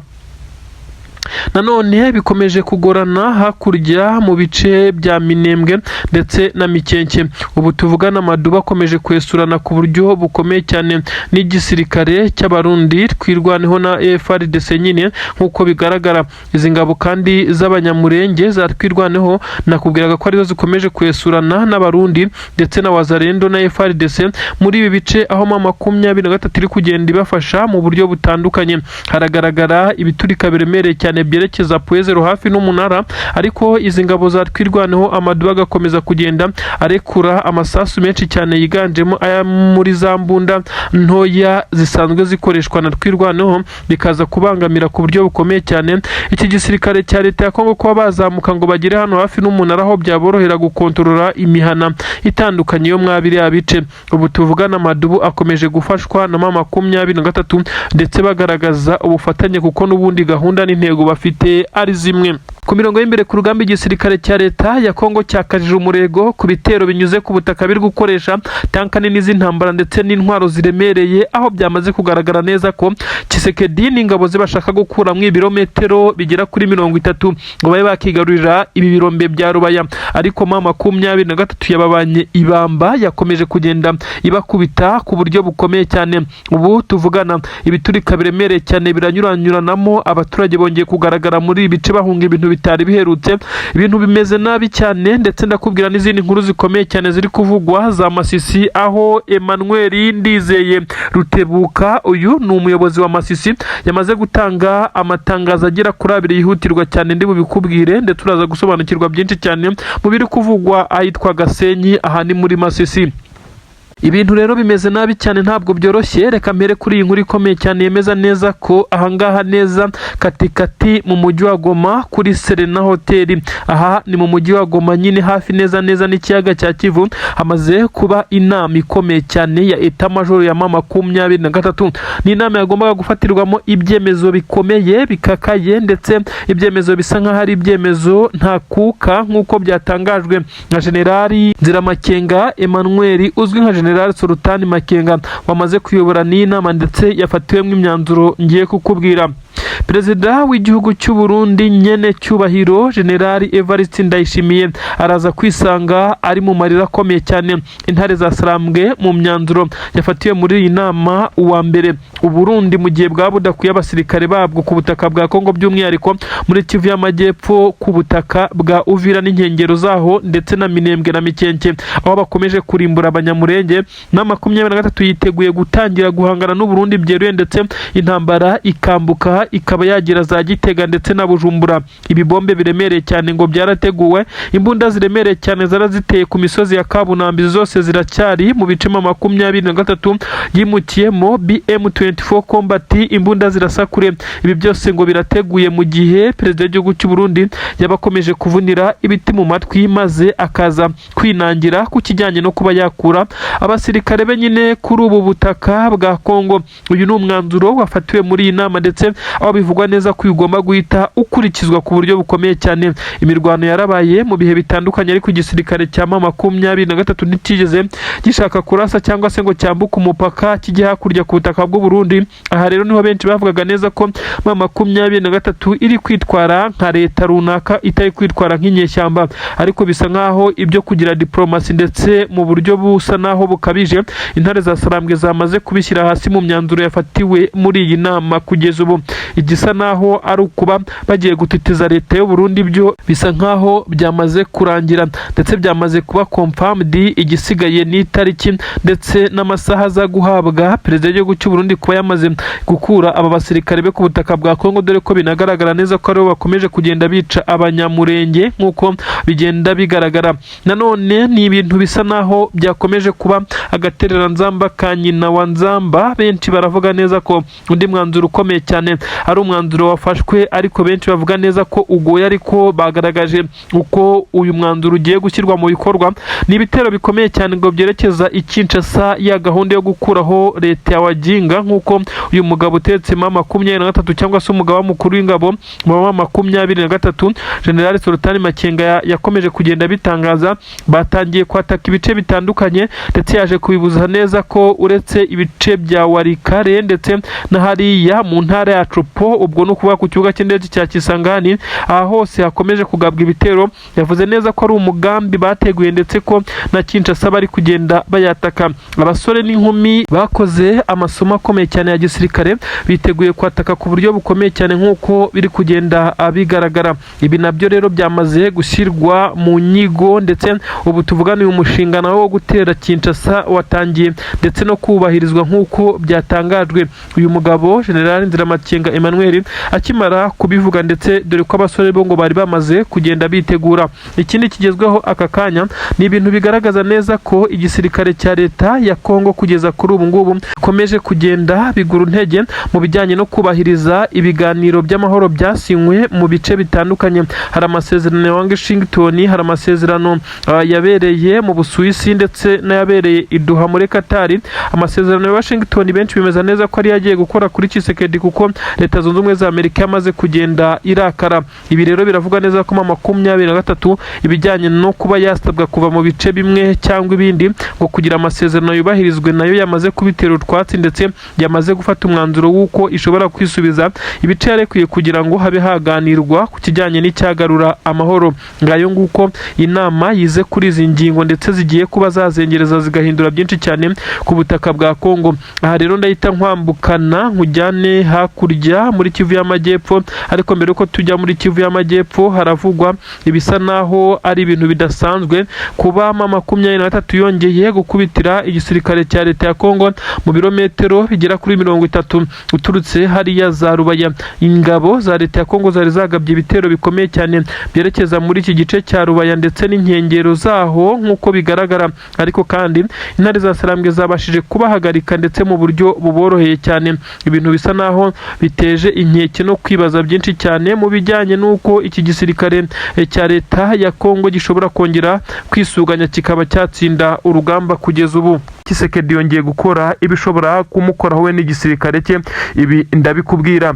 Nanone bikomeje kugorana hakurya mu bice bya Minembwe ndetse na Mikenke. Ubu tuvugana amaduba akomeje kwesurana ku buryo bukomeye cyane n'igisirikare cy'Abarundi, Twirwaneho na FARDC nyine. Nk'uko bigaragara, izi ngabo kandi z'Abanyamurenge za Twirwaneho nakubwiraga ko arizo zikomeje kwesurana n'Abarundi ndetse na Wazalendo na FARDC muri ibi bice, aho M23 iri kugenda ibafasha mu buryo butandukanye. Haragaragara ibiturika biremereye cyane byerekeza Pwezero hafi n'umunara, ariko izi ngabo za Twirwaneho amaduba agakomeza kugenda arekura amasasu menshi cyane yiganjemo aya muri za mbunda ntoya zisanzwe zikoreshwa na Twirwaneho, bikaza kubangamira ku buryo bukomeye cyane iki gisirikare cya leta ya Kongo kuba bazamuka ngo bagere hano hafi n'umunara, aho byaborohera gukontorora imihana itandukanye yo mwa biriya bice. Ubu tuvugana amadubu akomeje gufashwa na M23, ndetse bagaragaza ubufatanye kuko n'ubundi gahunda n'intego bafite ari zimwe. Ku mirongo y'imbere ku rugamba, igisirikare cya leta ya Kongo cyakajije umurego ku bitero binyuze ku butaka, biri gukoresha tanka nini z'intambara ndetse n'intwaro ziremereye, aho byamaze kugaragara neza ko Tshisekedi n'ingabo ze bashaka gukuramo ibirometero bigera kuri 30 ngo babe bakigarurira ibi birombe bya Rubaya. Ariko M23 yababanye ibamba, yakomeje kugenda ibakubita ku buryo bukomeye cyane. Ubu tuvugana ibiturika biremereye cyane biranyuranyuranamo, abaturage bongeye kugaragara muri ibi bice bahunga ibintu bitari biherutse. Ibintu bimeze nabi cyane, ndetse ndakubwira n'izindi nkuru zikomeye cyane ziri kuvugwa za Masisi, aho Emmanuel Ndizeye Rutebuka, uyu ni umuyobozi wa Masisi, yamaze gutanga amatangazo agera kuri abiri yihutirwa cyane. Ndi bubikubwire, ndetse uraza gusobanukirwa byinshi cyane mu biri kuvugwa ahitwa Gasenyi, aha ni muri Masisi. Ibintu rero bimeze nabi cyane, ntabwo byoroshye. Reka mpere kuri iyi nkuru ikomeye cyane yemeza neza ko ahangaha neza katikati mu mujyi wa Goma kuri Serena Hoteli, aha ni mu mujyi wa Goma nyine hafi neza neza n'ikiyaga cya Kivu, hamaze kuba inama ikomeye cyane ya état-major ya M23. Ni inama yagombaga gufatirwamo ibyemezo bikomeye bikakaye, ndetse ibyemezo bisa nk'aho ari ibyemezo ntakuka, nk'uko byatangajwe na Generali Nziramakenga Emmanuel uzwi nka Generali General Sultani Makenga wamaze kuyobora n'iyi nama ndetse yafatiwemo imyanzuro ngiye kukubwira. Perezida w'igihugu cy'u Burundi nyene cyubahiro General Evariste Ndayishimiye araza kwisanga ari mu marira akomeye cyane. Intare za Sarambwe mu myanzuro yafatiwe muri iyi nama, uwa mbere, Uburundi mu gihe bwaba budakuye abasirikare babwo ku butaka bwa Kongo, by'umwihariko muri Kivu y'Amajyepfo, ku butaka bwa Uvira n'inkengero zaho ndetse na Minembwe na Mikenke, aho bakomeje kurimbura Abanyamurenge, na 23 yiteguye gutangira guhangana n'Uburundi byeruye, ndetse intambara ikambuka ikaba yagera za Gitega ndetse na Bujumbura. Ibibombe biremereye cyane ngo byarateguwe, imbunda ziremereye cyane zaraziteye ku misozi ya Kabunambi, zose ziracyari mu bice 23 yimukiyemo BM24 Combat, imbunda zirasakure. Ibi byose ngo birateguye mu gihe perezida w'igihugu cy'u Burundi yabakomeje kuvunira ibiti mu matwi, maze akaza kwinangira ku kijyanye no kuba yakura abasirikare be nyine kuri ubu butaka bwa Kongo. Uyu ni umwanzuro wafatiwe muri iyi nama, ndetse aho bivugwa neza ko ugomba guhita ukurikizwa ku buryo bukomeye cyane. Imirwano yarabaye mu bihe bitandukanye, ariko igisirikare cya 23 ntikigeze gishaka kurasa cyangwa se ngo cyambuke umupaka kijye hakurya ku butaka bw'u Burundi. Aha rero niho benshi bavugaga neza ko 23 iri kwitwara nka leta runaka, itari kwitwara nk'inyeshyamba, ariko bisa nkaho ibyo kugira diplomasi ndetse mu buryo busa naho bukabije, intare za Sarambwe zamaze kubishyira hasi mu myanzuro yafatiwe muri iyi nama. Kugeza ubu igisa naho ari ukuba bagiye gutitiza leta y'u Burundi, byo bisa nkaho byamaze kurangira ndetse byamaze kuba confirmed. Igisigaye ni itariki ndetse n'amasaha aza guhabwa perezida w'igihugu cy'u Burundi kuba yamaze gukura aba basirikare be ku butaka bwa Kongo, dore ko binagaragara neza ko aribo bakomeje kugenda bica Abanyamurenge nk'uko bigenda bigaragara. Nanone ni ibintu bisa naho byakomeje kuba agatereranzamba ka nyina wa Nzamba. Benshi baravuga neza ko undi mwanzuro ukomeye cyane ari umwanzuro wafashwe, ariko benshi bavuga neza ko ugoye, ariko bagaragaje uko uyu mwanzuro ugiye gushyirwa mu bikorwa. Ni ibitero bikomeye cyane ngo byerekeza i Kinshasa, ya gahunda yo gukuraho leta ya Waginga, nk'uko uyu mugabo utetse 23 cyangwa se umugaba mukuru w'ingabo mu 23 General Sultani Makenga yakomeje kugenda bitangaza. Batangiye kwataka ibice bitandukanye, ndetse yaje kubibuza neza ko uretse ibice bya Walikale ndetse na hariya mu ntara ya Tshopo, ubwo ni ukuvuga ku kibuga cy'indege cya Kisangani, aha hose hakomeje kugabwa ibitero. Yavuze neza ko ari umugambi bateguye, ndetse ko na Kinshasa bari kugenda bayataka. Abasore n'inkumi bakoze amasomo akomeye cyane ya gisirikare biteguye kwataka ku buryo bukomeye cyane nk'uko biri kugenda bigaragara. Ibi nabyo rero byamaze gushyirwa mu nyigo, ndetse ubu tuvugana uyu mushinga nawo wo gutera Kinshasa watangiye ndetse no kubahirizwa nk'uko byatangajwe. Uyu mugabo General Nziramakenga Emmanuel akimara kubivuga, ndetse dore ko abasore bo ngo bari bamaze kugenda bitegura. Ikindi kigezweho aka kanya ni ibintu bigaragaza neza ko igisirikare cya leta ya Kongo kugeza kuri ubu ngubu bikomeje kugenda bigura intege mu bijyanye no kubahiriza ibiganiro by'amahoro byasinywe mu bice bitandukanye. Hari amasezerano ya Washington, hari amasezerano yabereye mu Busuwisi ndetse n'ayabereye i Doha muri Qatar. Amasezerano ya Washington benshi bemeza neza ko ari yagiye gukora kuri Tshisekedi, kuko Leta Zunze Ubumwe za Amerika yamaze kugenda irakara. Ibi rero biravuga neza ko 23 ibijyanye no kuba yasabwa kuva mu bice bimwe cyangwa ibindi ngo kugira amasezerano yubahirizwe, nayo yamaze kubitera utwatsi, ndetse yamaze gufata umwanzuro w'uko ishobora kwisubiza ibice yarekuye kugira ngo habe haganirwa ku kijyanye n'icyagarura amahoro. Ngayo nguko, inama yize kuri izi ngingo ndetse zigiye kuba zazengereza zigahindura byinshi cyane ku butaka bwa Kongo. Aha rero ndahita nkwambukana nkujyane hakurya muri Kivu y'Amajyepfo, ariko mbere yuko tujya muri Kivu y'Amajyepfo haravugwa ibisa naho ari ibintu bidasanzwe kuba 23 yongeye gukubitira igisirikare cya leta ya Kongo mu birometero bigera kuri 30 uturutse hariya za Rubaya. Ingabo za leta ya Kongo zari zagabye ibitero bikomeye cyane byerekeza muri iki gice cya Rubaya ndetse n'inkengero zaho nk'uko bigaragara, ariko kandi intare za Sarambwe zabashije kubahagarika ndetse mu buryo buboroheye cyane. Ibintu bisa naho biteje inkeke no kwibaza byinshi cyane mu bijyanye n'uko iki gisirikare cya leta ya Kongo gishobora kongera kwisuganya kikaba cyatsinda urugamba. Kugeza ubu Tshisekedi yongeye gukora ibishobora kumukoraho we n'igisirikare cye, ibi ndabikubwira.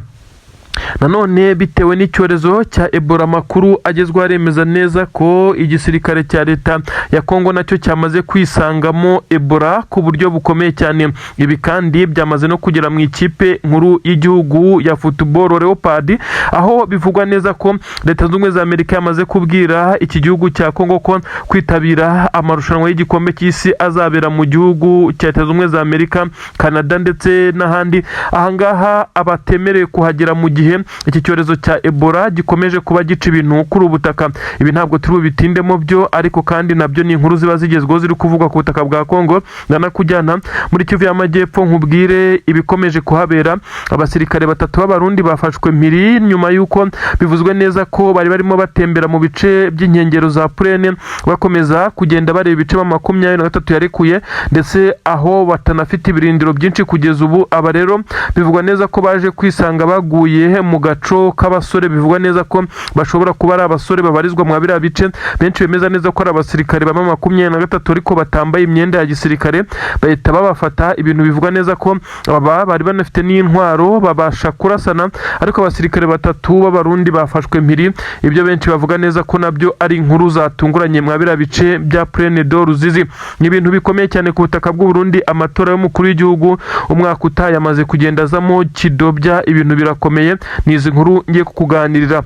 Nanone bitewe n'icyorezo cya Ebola, amakuru agezweho aremeza neza ko igisirikare cya leta ya Kongo nacyo cyamaze kwisangamo Ebola ku buryo bukomeye cyane. Ibi kandi byamaze no kugera mu ikipe nkuru y'igihugu ya football Leopard, aho bivugwa neza ko Leta Zunze Ubumwe za Amerika yamaze kubwira iki gihugu cya Kongo ko kwitabira amarushanwa y'igikombe cy'isi azabera mu gihugu cya Leta Zunze Ubumwe za Amerika, Canada ndetse n'ahandi ahangaha abatemerewe kuhagera mu gihe iki cyorezo cya Ebola gikomeje kuba gica ibintu kuri ubu butaka. Ibi ntabwo turi bubitindemo byo, ariko kandi nabyo ni inkuru ziba zigezweho ziri kuvugwa ku butaka bwa Kongo. Ndanakujyana muri Kivu y'Amajyepfo nkubwire ibikomeje kuhabera. Abasirikare batatu b'Abarundi bafashwe mpiri nyuma y'uko bivuzwe neza ko bari barimo batembera mu bice by'inkengero za Purene, bakomeza kugenda bareba ibice 23 yarekuye, ndetse aho batanafite ibirindiro byinshi kugeza ubu. Aba rero bivugwa neza ko baje kwisanga baguye mu gaco k'abasore, bivugwa neza ko bashobora kuba ari abasore babarizwa mu biriya bice. Benshi bemeza neza ko ari abasirikare ba 23 ariko batambaye imyenda ya gisirikare, bahita babafata. Ibintu bivugwa neza ko aba bari banafite n'intwaro, babasha kurasana, ariko abasirikare batatu b'Abarundi bafashwe mpiri. Ibyo benshi bavuga neza ko nabyo ari inkuru zatunguranye mwa biriya bice bya Plaine de Ruzizi. Ni ibintu bikomeye cyane ku butaka bw'u Burundi. Amatora y'umukuru w'igihugu umwaka utaha yamaze kugenda azamo kidobya, ibintu birakomeye. Ni izi nkuru ngiye kukuganirira.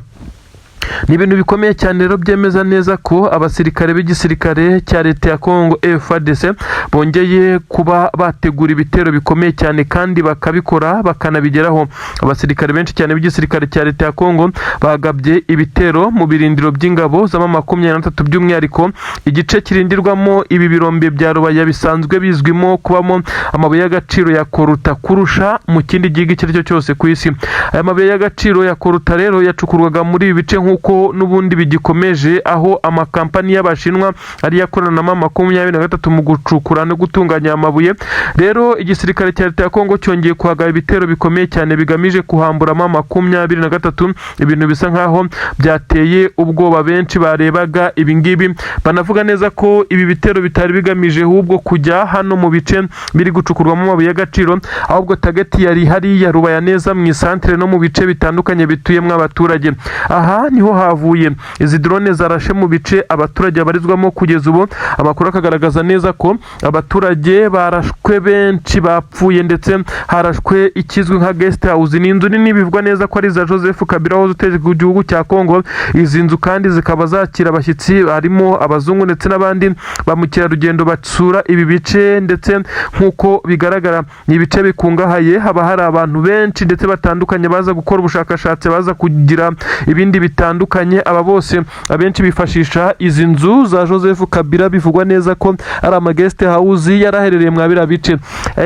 Ni ibintu bikomeye cyane rero byemeza neza ko abasirikare b'igisirikare cya leta ya Congo FARDC bongeye kuba bategura ibitero bikomeye cyane kandi bakabikora bakanabigeraho. Abasirikare benshi cyane b'igisirikare cya leta ya Congo bagabye ibitero mu birindiro by'ingabo z'ama 23, by'umwihariko igice kirindirwamo ibi birombe bya Rubaya bisanzwe bizwimo kubamo amabuye y'agaciro ya coltan kurusha mu kindi gihugu icyo ari cyo cyose ku isi. Aya mabuye y'agaciro ya coltan rero yacukurwaga muri ibi bice nk'uko n'ubundi bigikomeje, aho amakampani y'Abashinwa ariyo akorana na 23 mu gucukura no gutunganya amabuye. Rero igisirikare cya leta ya Kongo cyongeye kuhagaba ibitero bikomeye cyane bigamije kuhamburamo 23, ibintu bisa nkaho byateye ubwoba benshi barebaga ibi ngibi. Banavuga neza ko ibi bitero bitari bigamije ahubwo kujya hano mu bice biri gucukurwamo amabuye y'agaciro, ahubwo target yari hariya Rubaya neza mu isantere no mu bice bitandukanye bituyemo abaturage. Aha niho havuye izi drone zarashe mu bice abaturage babarizwamo. Kugeza ubu amakuru akagaragaza neza ko abaturage barashwe benshi bapfuye, ndetse harashwe ikizwi nka guest house. Ni inzu nini bivugwa neza ko ari iza Joseph Kabila wahoze utegeka igihugu cya Congo. Izi nzu kandi zikaba zakira abashyitsi harimo abazungu ndetse n'abandi ba mukerarugendo basura ibi bice, ndetse nk'uko bigaragara ni ibice bikungahaye, haba hari abantu benshi ndetse batandukanye baza gukora ubushakashatsi, baza kugira ibindi bitandukanye. Aba bose abenshi bifashisha izi nzu za Joseph Kabila, bivugwa neza ko ari ama guest house yari aherereye mwa biriya bice.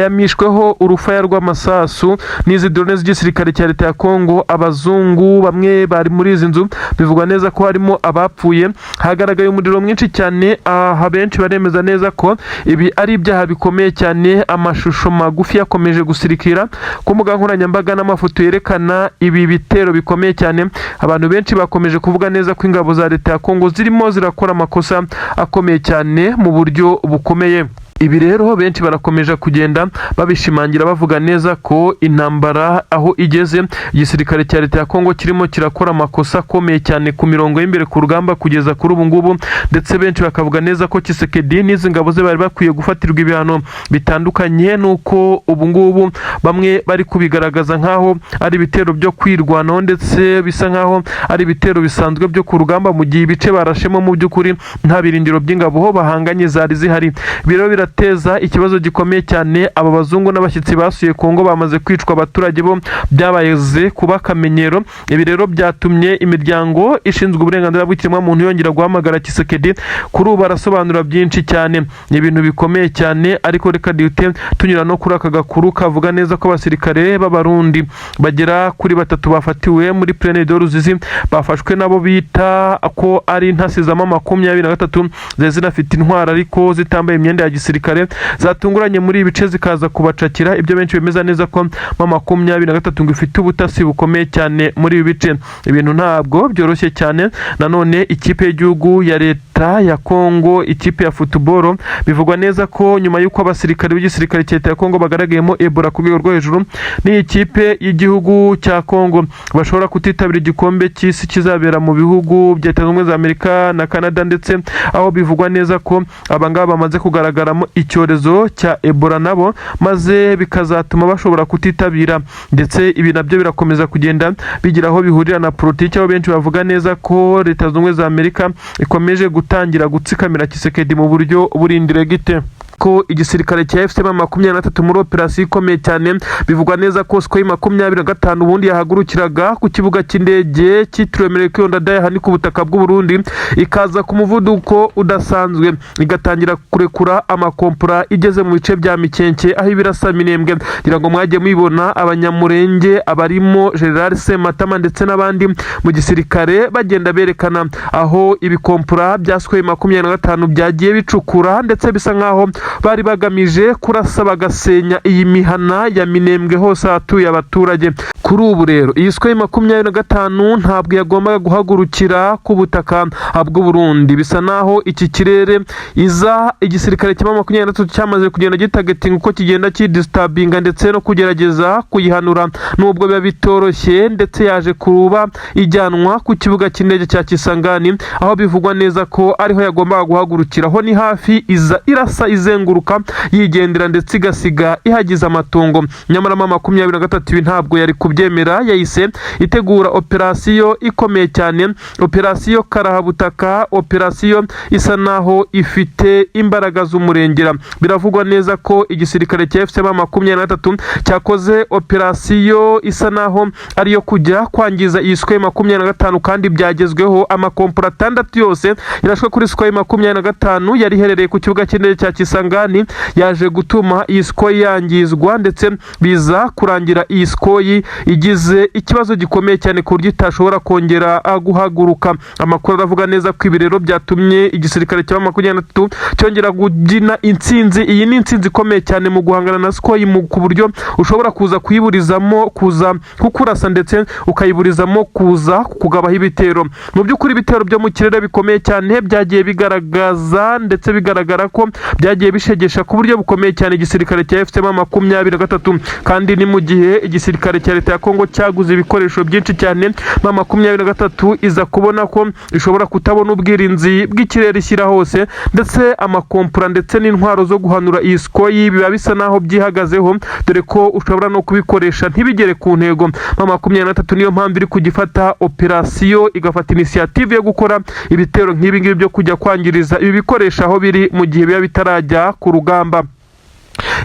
Yamishweho urufaya rw'amasasu n'izi drone z'igisirikare cya leta ya Congo. Abazungu bamwe bari muri izi nzu bivugwa neza ko harimo abapfuye. Hagaragaye umuriro mwinshi cyane. Aha benshi baremeza neza ko ibi ari ibyaha bikomeye cyane. Amashusho magufi yakomeje gusirikira ku mbuga nkoranyambaga n'amafoto yerekana ibi bitero bikomeye cyane. Abantu benshi bakomeje kuvuga neza ko ingabo za leta ya Kongo zirimo zirakora amakosa akomeye cyane mu buryo bukomeye. Ibi rero benshi barakomeje kugenda babishimangira, bavuga neza ko intambara aho igeze, igisirikare cya leta ya Kongo kirimo kirakora amakosa akomeye cyane ku mirongo y'imbere ku rugamba kugeza kuri ubu ngubu, ndetse benshi bakavuga neza ko Tshisekedi n'izi ngabo ze bari bakwiye gufatirwa ibihano bitandukanye, nuko ubu ngubu bamwe bari kubigaragaza nk'aho ari ibitero byo kwirwanaho, ndetse bisa nk'aho ari ibitero bisanzwe byo ku rugamba, mu gihe ibice barashemo mu by'ukuri nta birindiro by'ingabo bahanganye zari zihari. Ibi rero birateza ikibazo gikomeye cyane. Aba bazungu n'abashyitsi basuye Kongo bamaze kwicwa, abaturage bo byabaze kuba akamenyero. Ibi rero byatumye imiryango ishinzwe uburenganzira bw'ikiremwamuntu yongera guhamagara Tshisekedi. Kuri ubu barasobanura byinshi cyane, ni ibintu bikomeye cyane. Ariko reka duhite tunyura no kuri aka gakuru kavuga neza ko abasirikare b'Abarundi bagera kuri batatu bafatiwe muri Plaine de Ruzizi, bafashwe nabo bita ko ari intasi za 23 zari zinafite intwaro ariko zitambaye imyenda ya gisirikare, zatunguranye muri ibi bice zikaza kubacakira. Ibyo benshi bemeza neza ko 23 ngo ifite ubutasi bukomeye cyane muri ibi bice. Ibintu ntabwo byoroshye cyane. Nanone ikipe y'igihugu ya leta leta ya Kongo, ikipe ya football. Bivugwa neza ko nyuma y'uko abasirikare b'igisirikare cya leta ya Kongo bagaragayemo Ebola ku rwego rwo hejuru, n'iyi kipe y'igihugu cya Kongo bashobora kutitabira igikombe cy'isi kizabera mu bihugu bya Leta Zunze Ubumwe za Amerika na Canada, ndetse aho bivugwa neza ko abangaba bamaze kugaragaramo icyorezo cya Ebola nabo, maze bikazatuma bashobora kutitabira. Ndetse ibi nabyo birakomeza kugenda bigira aho bihurira na politiki, aho benshi bavuga neza ko Leta Zunze Ubumwe za Amerika ikomeje gutangira gutsikamira Tshisekedi mu buryo buri indirect. Ko igisirikare cya AFC M23 muri operasiyo ikomeye cyane, bivugwa neza ko Sukhoi 25 ubundi yahagurukiraga ku kibuga cy'indege cyitiriwe Melchior Ndadaye aha ni ku butaka bw'u Burundi, ikaza ku muvuduko udasanzwe, igatangira kurekura amakompora igeze mu bice bya Mikenke aho ibirasa Minembwe. Ngira ngo mwagiye mubibona, Abanyamurenge abarimo General Sematama ndetse n'abandi mu gisirikare bagenda berekana aho ibikompora bya Sukhoi 25 byagiye bicukura, ndetse bisa nkaho bari bagamije kurasa bagasenya iyi mihana ya Minembwe hose ahatuye abaturage. Kuri ubu rero iyi Sukhoi 25 ntabwo yagombaga guhagurukira ku butaka bw'u Burundi. Bisa naho iki kirere iza igisirikare cya 23 cyamaze kugenda gitargetinga uko kigenda kidisturbinga ndetse no kugerageza kuyihanura, nubwo biba bitoroshye. Ndetse yaje kuba ijyanwa ku kibuga cy'indege cya Kisangani, aho bivugwa neza ko ariho yagombaga guhagurukira. Ho ni hafi, iza irasa izenguruka yigendera, ndetse igasiga ihagize amatongo. Nyamara M23 ibi ntabwo yari kubyemera, yahise itegura operasiyo ikomeye cyane, operasiyo karahabutaka, operasiyo isa naho ifite imbaraga z'umurengera. Biravugwa neza ko igisirikare cya AFC M23 cyakoze operasiyo isa naho ariyo kujya kwangiza iyi Sukhoi 25, kandi byagezweho. Amakompora 6 yose yarashwe kuri Sukhoi 25 yari iherereye ku kibuga cy'indege cya Kisangani, yaje gutuma iyi Sukhoi yangizwa, ndetse biza kurangira iyi Sukhoi igize ikibazo gikomeye cyane ku buryo itashobora kongera guhaguruka. Amakuru aravuga neza ko ibi rero byatumye igisirikare cya 23 cyongera kubyina intsinzi. Iyi ni intsinzi ikomeye cyane mu guhangana na Sukhoi, ku buryo ushobora kuza kuyiburizamo kuza kukurasa, ndetse ukayiburizamo kuza kukugabaho ibitero. Mu by'ukuri ibitero byo mu kirere bikomeye cyane byagiye bigaragaza, ndetse bigaragara ko byagiye bishegesha ku buryo bukomeye cyane igisirikare cya AFC M23. Kandi ni mu gihe igisirikare cya leta ya Kongo cyaguze ibikoresho byinshi cyane, M23 iza kubona ko ishobora kutabona ubwirinzi bw'ikirere ishyira hose, ndetse amakompura ndetse n'intwaro zo guhanura iyi Sukhoi biba bisa naho byihagazeho, dore ko ushobora no kubikoresha ntibigere ku ntego. M23 niyo mpamvu iri kugifata operasiyo, igafata initiative yo gukora ibitero nk'ibi ngibi byo kujya kwangiriza ibi bikoresho aho biri mu gihe biba bitarajya ku rugamba.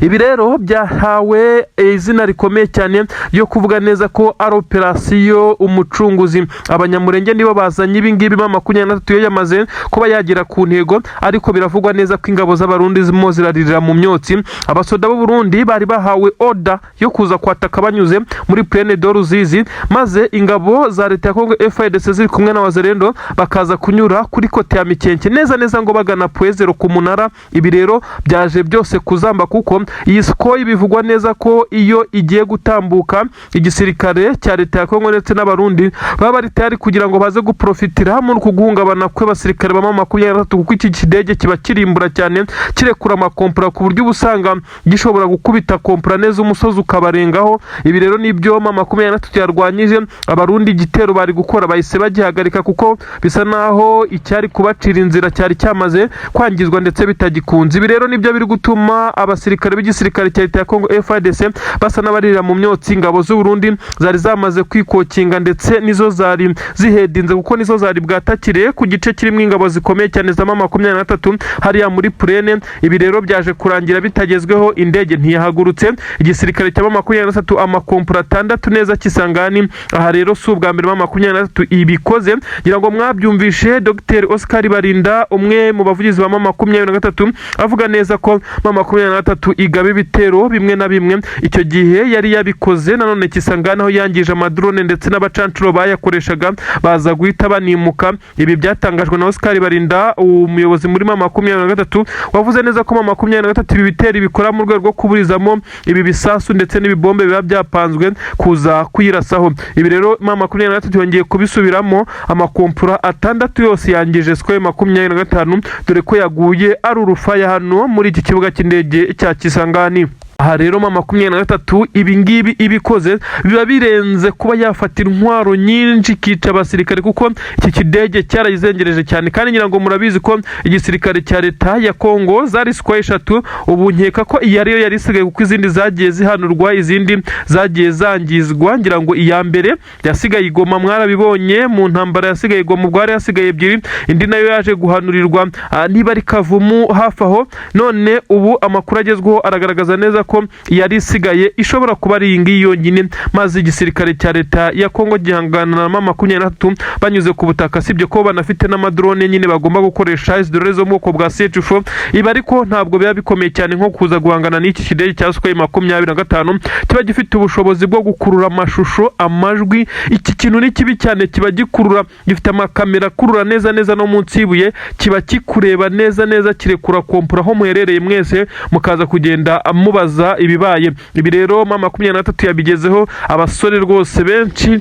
Ibi rero byahawe izina rikomeye cyane ryo kuvuga neza ko ari operasiyo umucunguzi. Abanyamurenge nibo bazanye ibi ngibi. M23 yo yamaze kuba yagera ku ntego, ariko biravugwa neza ko ingabo z'Abarundi zirimo ziraririra mu myotsi. Abasoda b'u Burundi bari bahawe order yo kuza kwataka banyuze muri Plaine de Ruzizi, maze ingabo za leta ya Kongo FARDC ziri kumwe na Wazalendo bakaza kunyura kuri côté ya Mikenke neza neza ngo bagana Point Zéro ku munara. Ibi rero byaje byose kuzamba, kuko iyi Sukhoi bivugwa neza ko iyo igiye gutambuka, igisirikare cya leta ya Kongo ndetse n'Abarundi baba bari tayari kugira ngo baze guprofitira muri uku guhungabana kw'abasirikare ba M23, kuko iki kidege kiba kirimbura cyane, kirekura amakompora ku buryo uba usanga gishobora gukubita kompora neza umusozi ukabarengaho. Ibi rero nibyo M23 yarwanyije. Abarundi igitero bari gukora bahise bagihagarika, kuko bisa naho icyari kubacira inzira cyari cyamaze kwangizwa ndetse bitagikunze. Ibi rero nibyo biri gutuma abasirikare b'igisirikare cya leta ya Kongo FARDC basa n'abarira mu myotsi. Ingabo z'u Burundi zari zamaze kwikokinga, ndetse nizo zari zihedinze, kuko nizo zari bwatakire ku gice kirimo ingabo zikomeye cyane za M23 hariya muri Plaine. Ibi rero byaje kurangira bitagezweho, indege ntiyahagurutse. Igisirikare cya M23 amakompura 6 neza Kisangani. Aha rero si ubwa mbere M23 ibikoze. Ngira ngo mwabyumvishe Dr Oscar Barinda, umwe mu bavugizi ba M23, avuga neza ko M23 igabe ibitero bimwe na bimwe. Icyo gihe yari yabikoze nanone Kisangani, aho yangije amadrone ndetse n'abacancuro bayakoreshaga, baza guhita banimuka. Ibi byatangajwe na Oscar Barinda, umuyobozi muri M23, wavuze neza ko M23 ibi bitero bikora mu rwego rwo kuburizamo ibi bisasu ndetse n'ibibombe biba byapanzwe kuza kuyirasaho. Ibi rero M23 yongeye kubisubiramo, amakompura 6 yose yangije Sukhoi 25, dore ko yaguye ari urufaya hano muri iki kibuga cy'indege cya Kisangani. Aha rero M23 ibi ngibi ibikoze biba birenze kuba yafata intwaro nyinshi ikica abasirikare, kuko iki kidege cyarayizengereje cyane. Kandi ngira ngo murabizi ko igisirikare cya leta ya Kongo zari Sukhoi 3, ubu nkeka ko iyi ariyo yari isigaye, kuko izindi zagiye zihanurwa, izindi zagiye zangizwa. Ngira ngo iya mbere yasigaye i Goma, mwarabibonye mu ntambara yasigaye i Goma, ubwo hari hasigaye ebyiri, indi nayo yaje guhanurirwa niba ari Kavumu hafi aho. None ubu amakuru agezweho aragaragaza neza ko yari isigaye ishobora kuba ari iyi ngiyi yonyine, maze igisirikare cya leta ya Kongo gihangana na M23 banyuze ku butaka, sibyo ko banafite n'amadrone nyine bagomba gukoresha, izi drone zo mu bwoko bwa CH4. Ibi ariko ntabwo biba bikomeye cyane nko kuza guhangana n'iki kidege cya Sukhoi 25 kiba gifite ubushobozi bwo gukurura amashusho, amajwi. Iki kintu ni kibi cyane, kiba gikurura, gifite amakamera akurura neza neza no munsi y'ibuye, kiba kikureba neza neza, kirekura kompura aho muherereye mwese, mukaza kugenda mubaza ibibaye. Ibi rero M23 yabigezeho. Abasore rwose benshi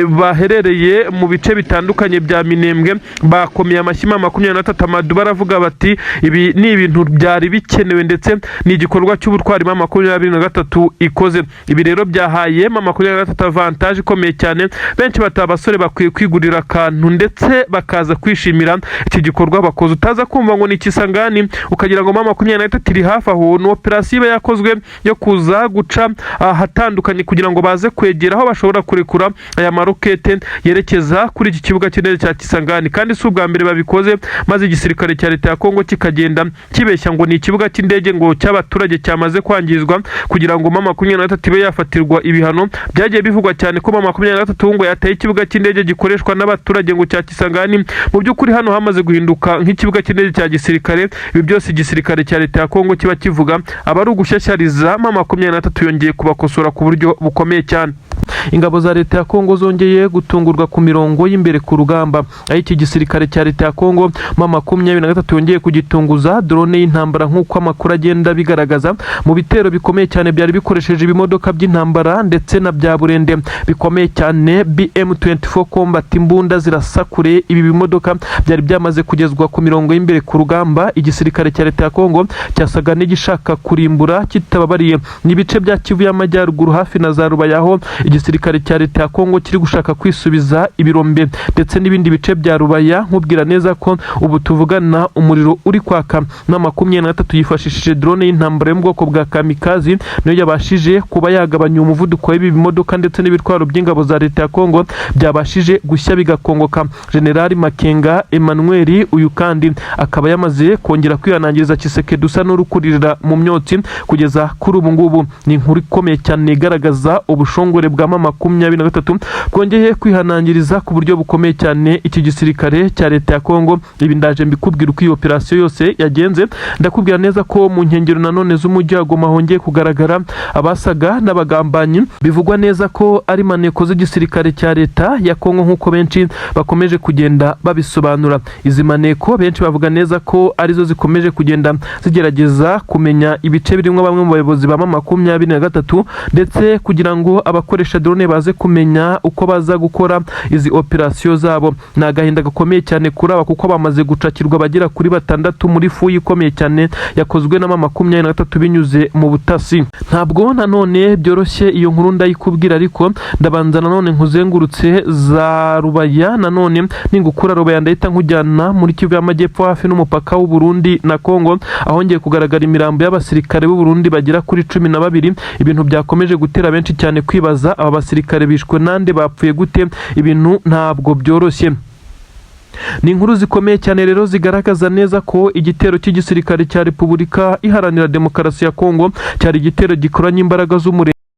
baherereye mu bice bitandukanye bya Minembwe bakomeye amashyi M23 amadu, baravuga bati ibi ni ibintu byari bikenewe ndetse ni igikorwa cy'ubutwari M23 ikoze. Ibi rero byahaye M23 avantage ikomeye cyane. Benshi bati abasore bakwiye kwigurira akantu ndetse bakaza kwishimira iki gikorwa bakoze. Utaza kumva ngo ni Kisangani ukagira ngo M23 iri hafi aho, ni operasiyo iba yakozwe yo kuza guca ahatandukanye kugira ngo baze kwegera aho bashobora kurekura aya marokete yerekeza kuri iki kibuga cy'indege cya Kisangani. Kandi si ubwa mbere babikoze, maze igisirikare cya leta ya Kongo kikagenda kibeshya ngo ni ikibuga cy'indege ngo cy'abaturage cyamaze kwangizwa, kugira ngo M23 ibe yafatirwa ibihano. Byagiye bivugwa cyane ko M23 ngo yateye ikibuga cy'indege gikoreshwa n'abaturage ngo cya Kisangani. Mu by'ukuri hano hamaze guhinduka nk'ikibuga cy'indege cya gisirikare. Ibi byose igisirikare cya leta ya Kongo kiba kivuga aba ari ugushyashyariza. M23 yongeye kubakosora ku buryo bukomeye cyane. Ingabo za leta ya Kongo zongeye gutungurwa ku mirongo y'imbere ku rugamba, aho iki gisirikare cya leta ya Kongo M23 yongeye kugitunguza drone y'intambara, nk'uko amakuru agenda bigaragaza, mu bitero bikomeye cyane byari bikoresheje ibimodoka by'intambara ndetse na bya burende bikomeye cyane, BM24 Combat, imbunda zirasa kure. Ibi bimodoka byari byamaze kugezwa ku mirongo y'imbere ku rugamba. Igisirikare cya leta ya Kongo cyasaga n'igishaka kurimbura kitababariye. Ni ibice bya Kivu y'Amajyaruguru hafi na za Rubaya, aho igisirikare cya leta ya Kongo kiri gushaka kwisubiza ibirombe ndetse n'ibindi bice bya Rubaya. Nkubwira neza ko ubu tuvugana umuriro uri kwaka na 23 yifashishije drone y'intambara yo mu bwoko bwa kamikazi, niyo yabashije kuba yagabanya umuvuduko w'ibi bimodoka ndetse n'ibitwaro by'ingabo za leta ya Kongo byabashije gushya bigakongoka. Generali Makenga Emmanuel uyu kandi akaba yamaze kongera kwihanangiriza Tshisekedi usa n'urukuririra mu myotsi kugeza kuri ubu ngubu. Ni inkuru ikomeye cyane igaragaza ubushongore bwa M23 bwongeye kwihanangiriza ku buryo bukomeye cyane iki gisirikare cya leta ya Kongo. Ibi ndaje mbikubwira uko iyi operasiyo yose yagenze. Ndakubwira neza ko mu nkengero nanone z'umujyi wa Goma hongeye kugaragara abasaga n'abagambanyi, bivugwa neza ko ari maneko z'igisirikare cya leta ya Kongo, nk'uko benshi bakomeje kugenda babisobanura. Izi maneko benshi bavuga neza ko arizo zikomeje kugenda zigerageza kumenya ibice birimo bamwe mu bayobozi ba M23, ndetse kugira ngo abakoresha drone baze kumenya uko baza gukora izi operasiyo zabo. Ni agahinda gakomeye cyane kuri aba, kuko bamaze gucakirwa bagera kuri batandatu muri fouille ikomeye cyane yakozwe na M23 binyuze mu butasi. Ntabwo nanone byoroshye, iyo nkuru ndayikubwira, ariko ndabanza nanone nkuzengurutse za Rubaya. Nanone ningukura Rubaya ndahita nkujyana muri Kivu y'Amajyepfo hafi n'umupaka w'u Burundi na Kongo, ahongeye kugaragara imirambo y'abasirikare b'u Burundi bagera kuri 12, ibintu byakomeje gutera benshi cyane kwibaza: aba basirikare bishwe nande? Bapfuye gute? Ibintu ntabwo byoroshye. Ni inkuru zikomeye cyane rero zigaragaza neza ko igitero cy'igisirikare cya Repubulika Iharanira Demokarasi ya Kongo cyari igitero gikoranye imbaraga z'umurenge.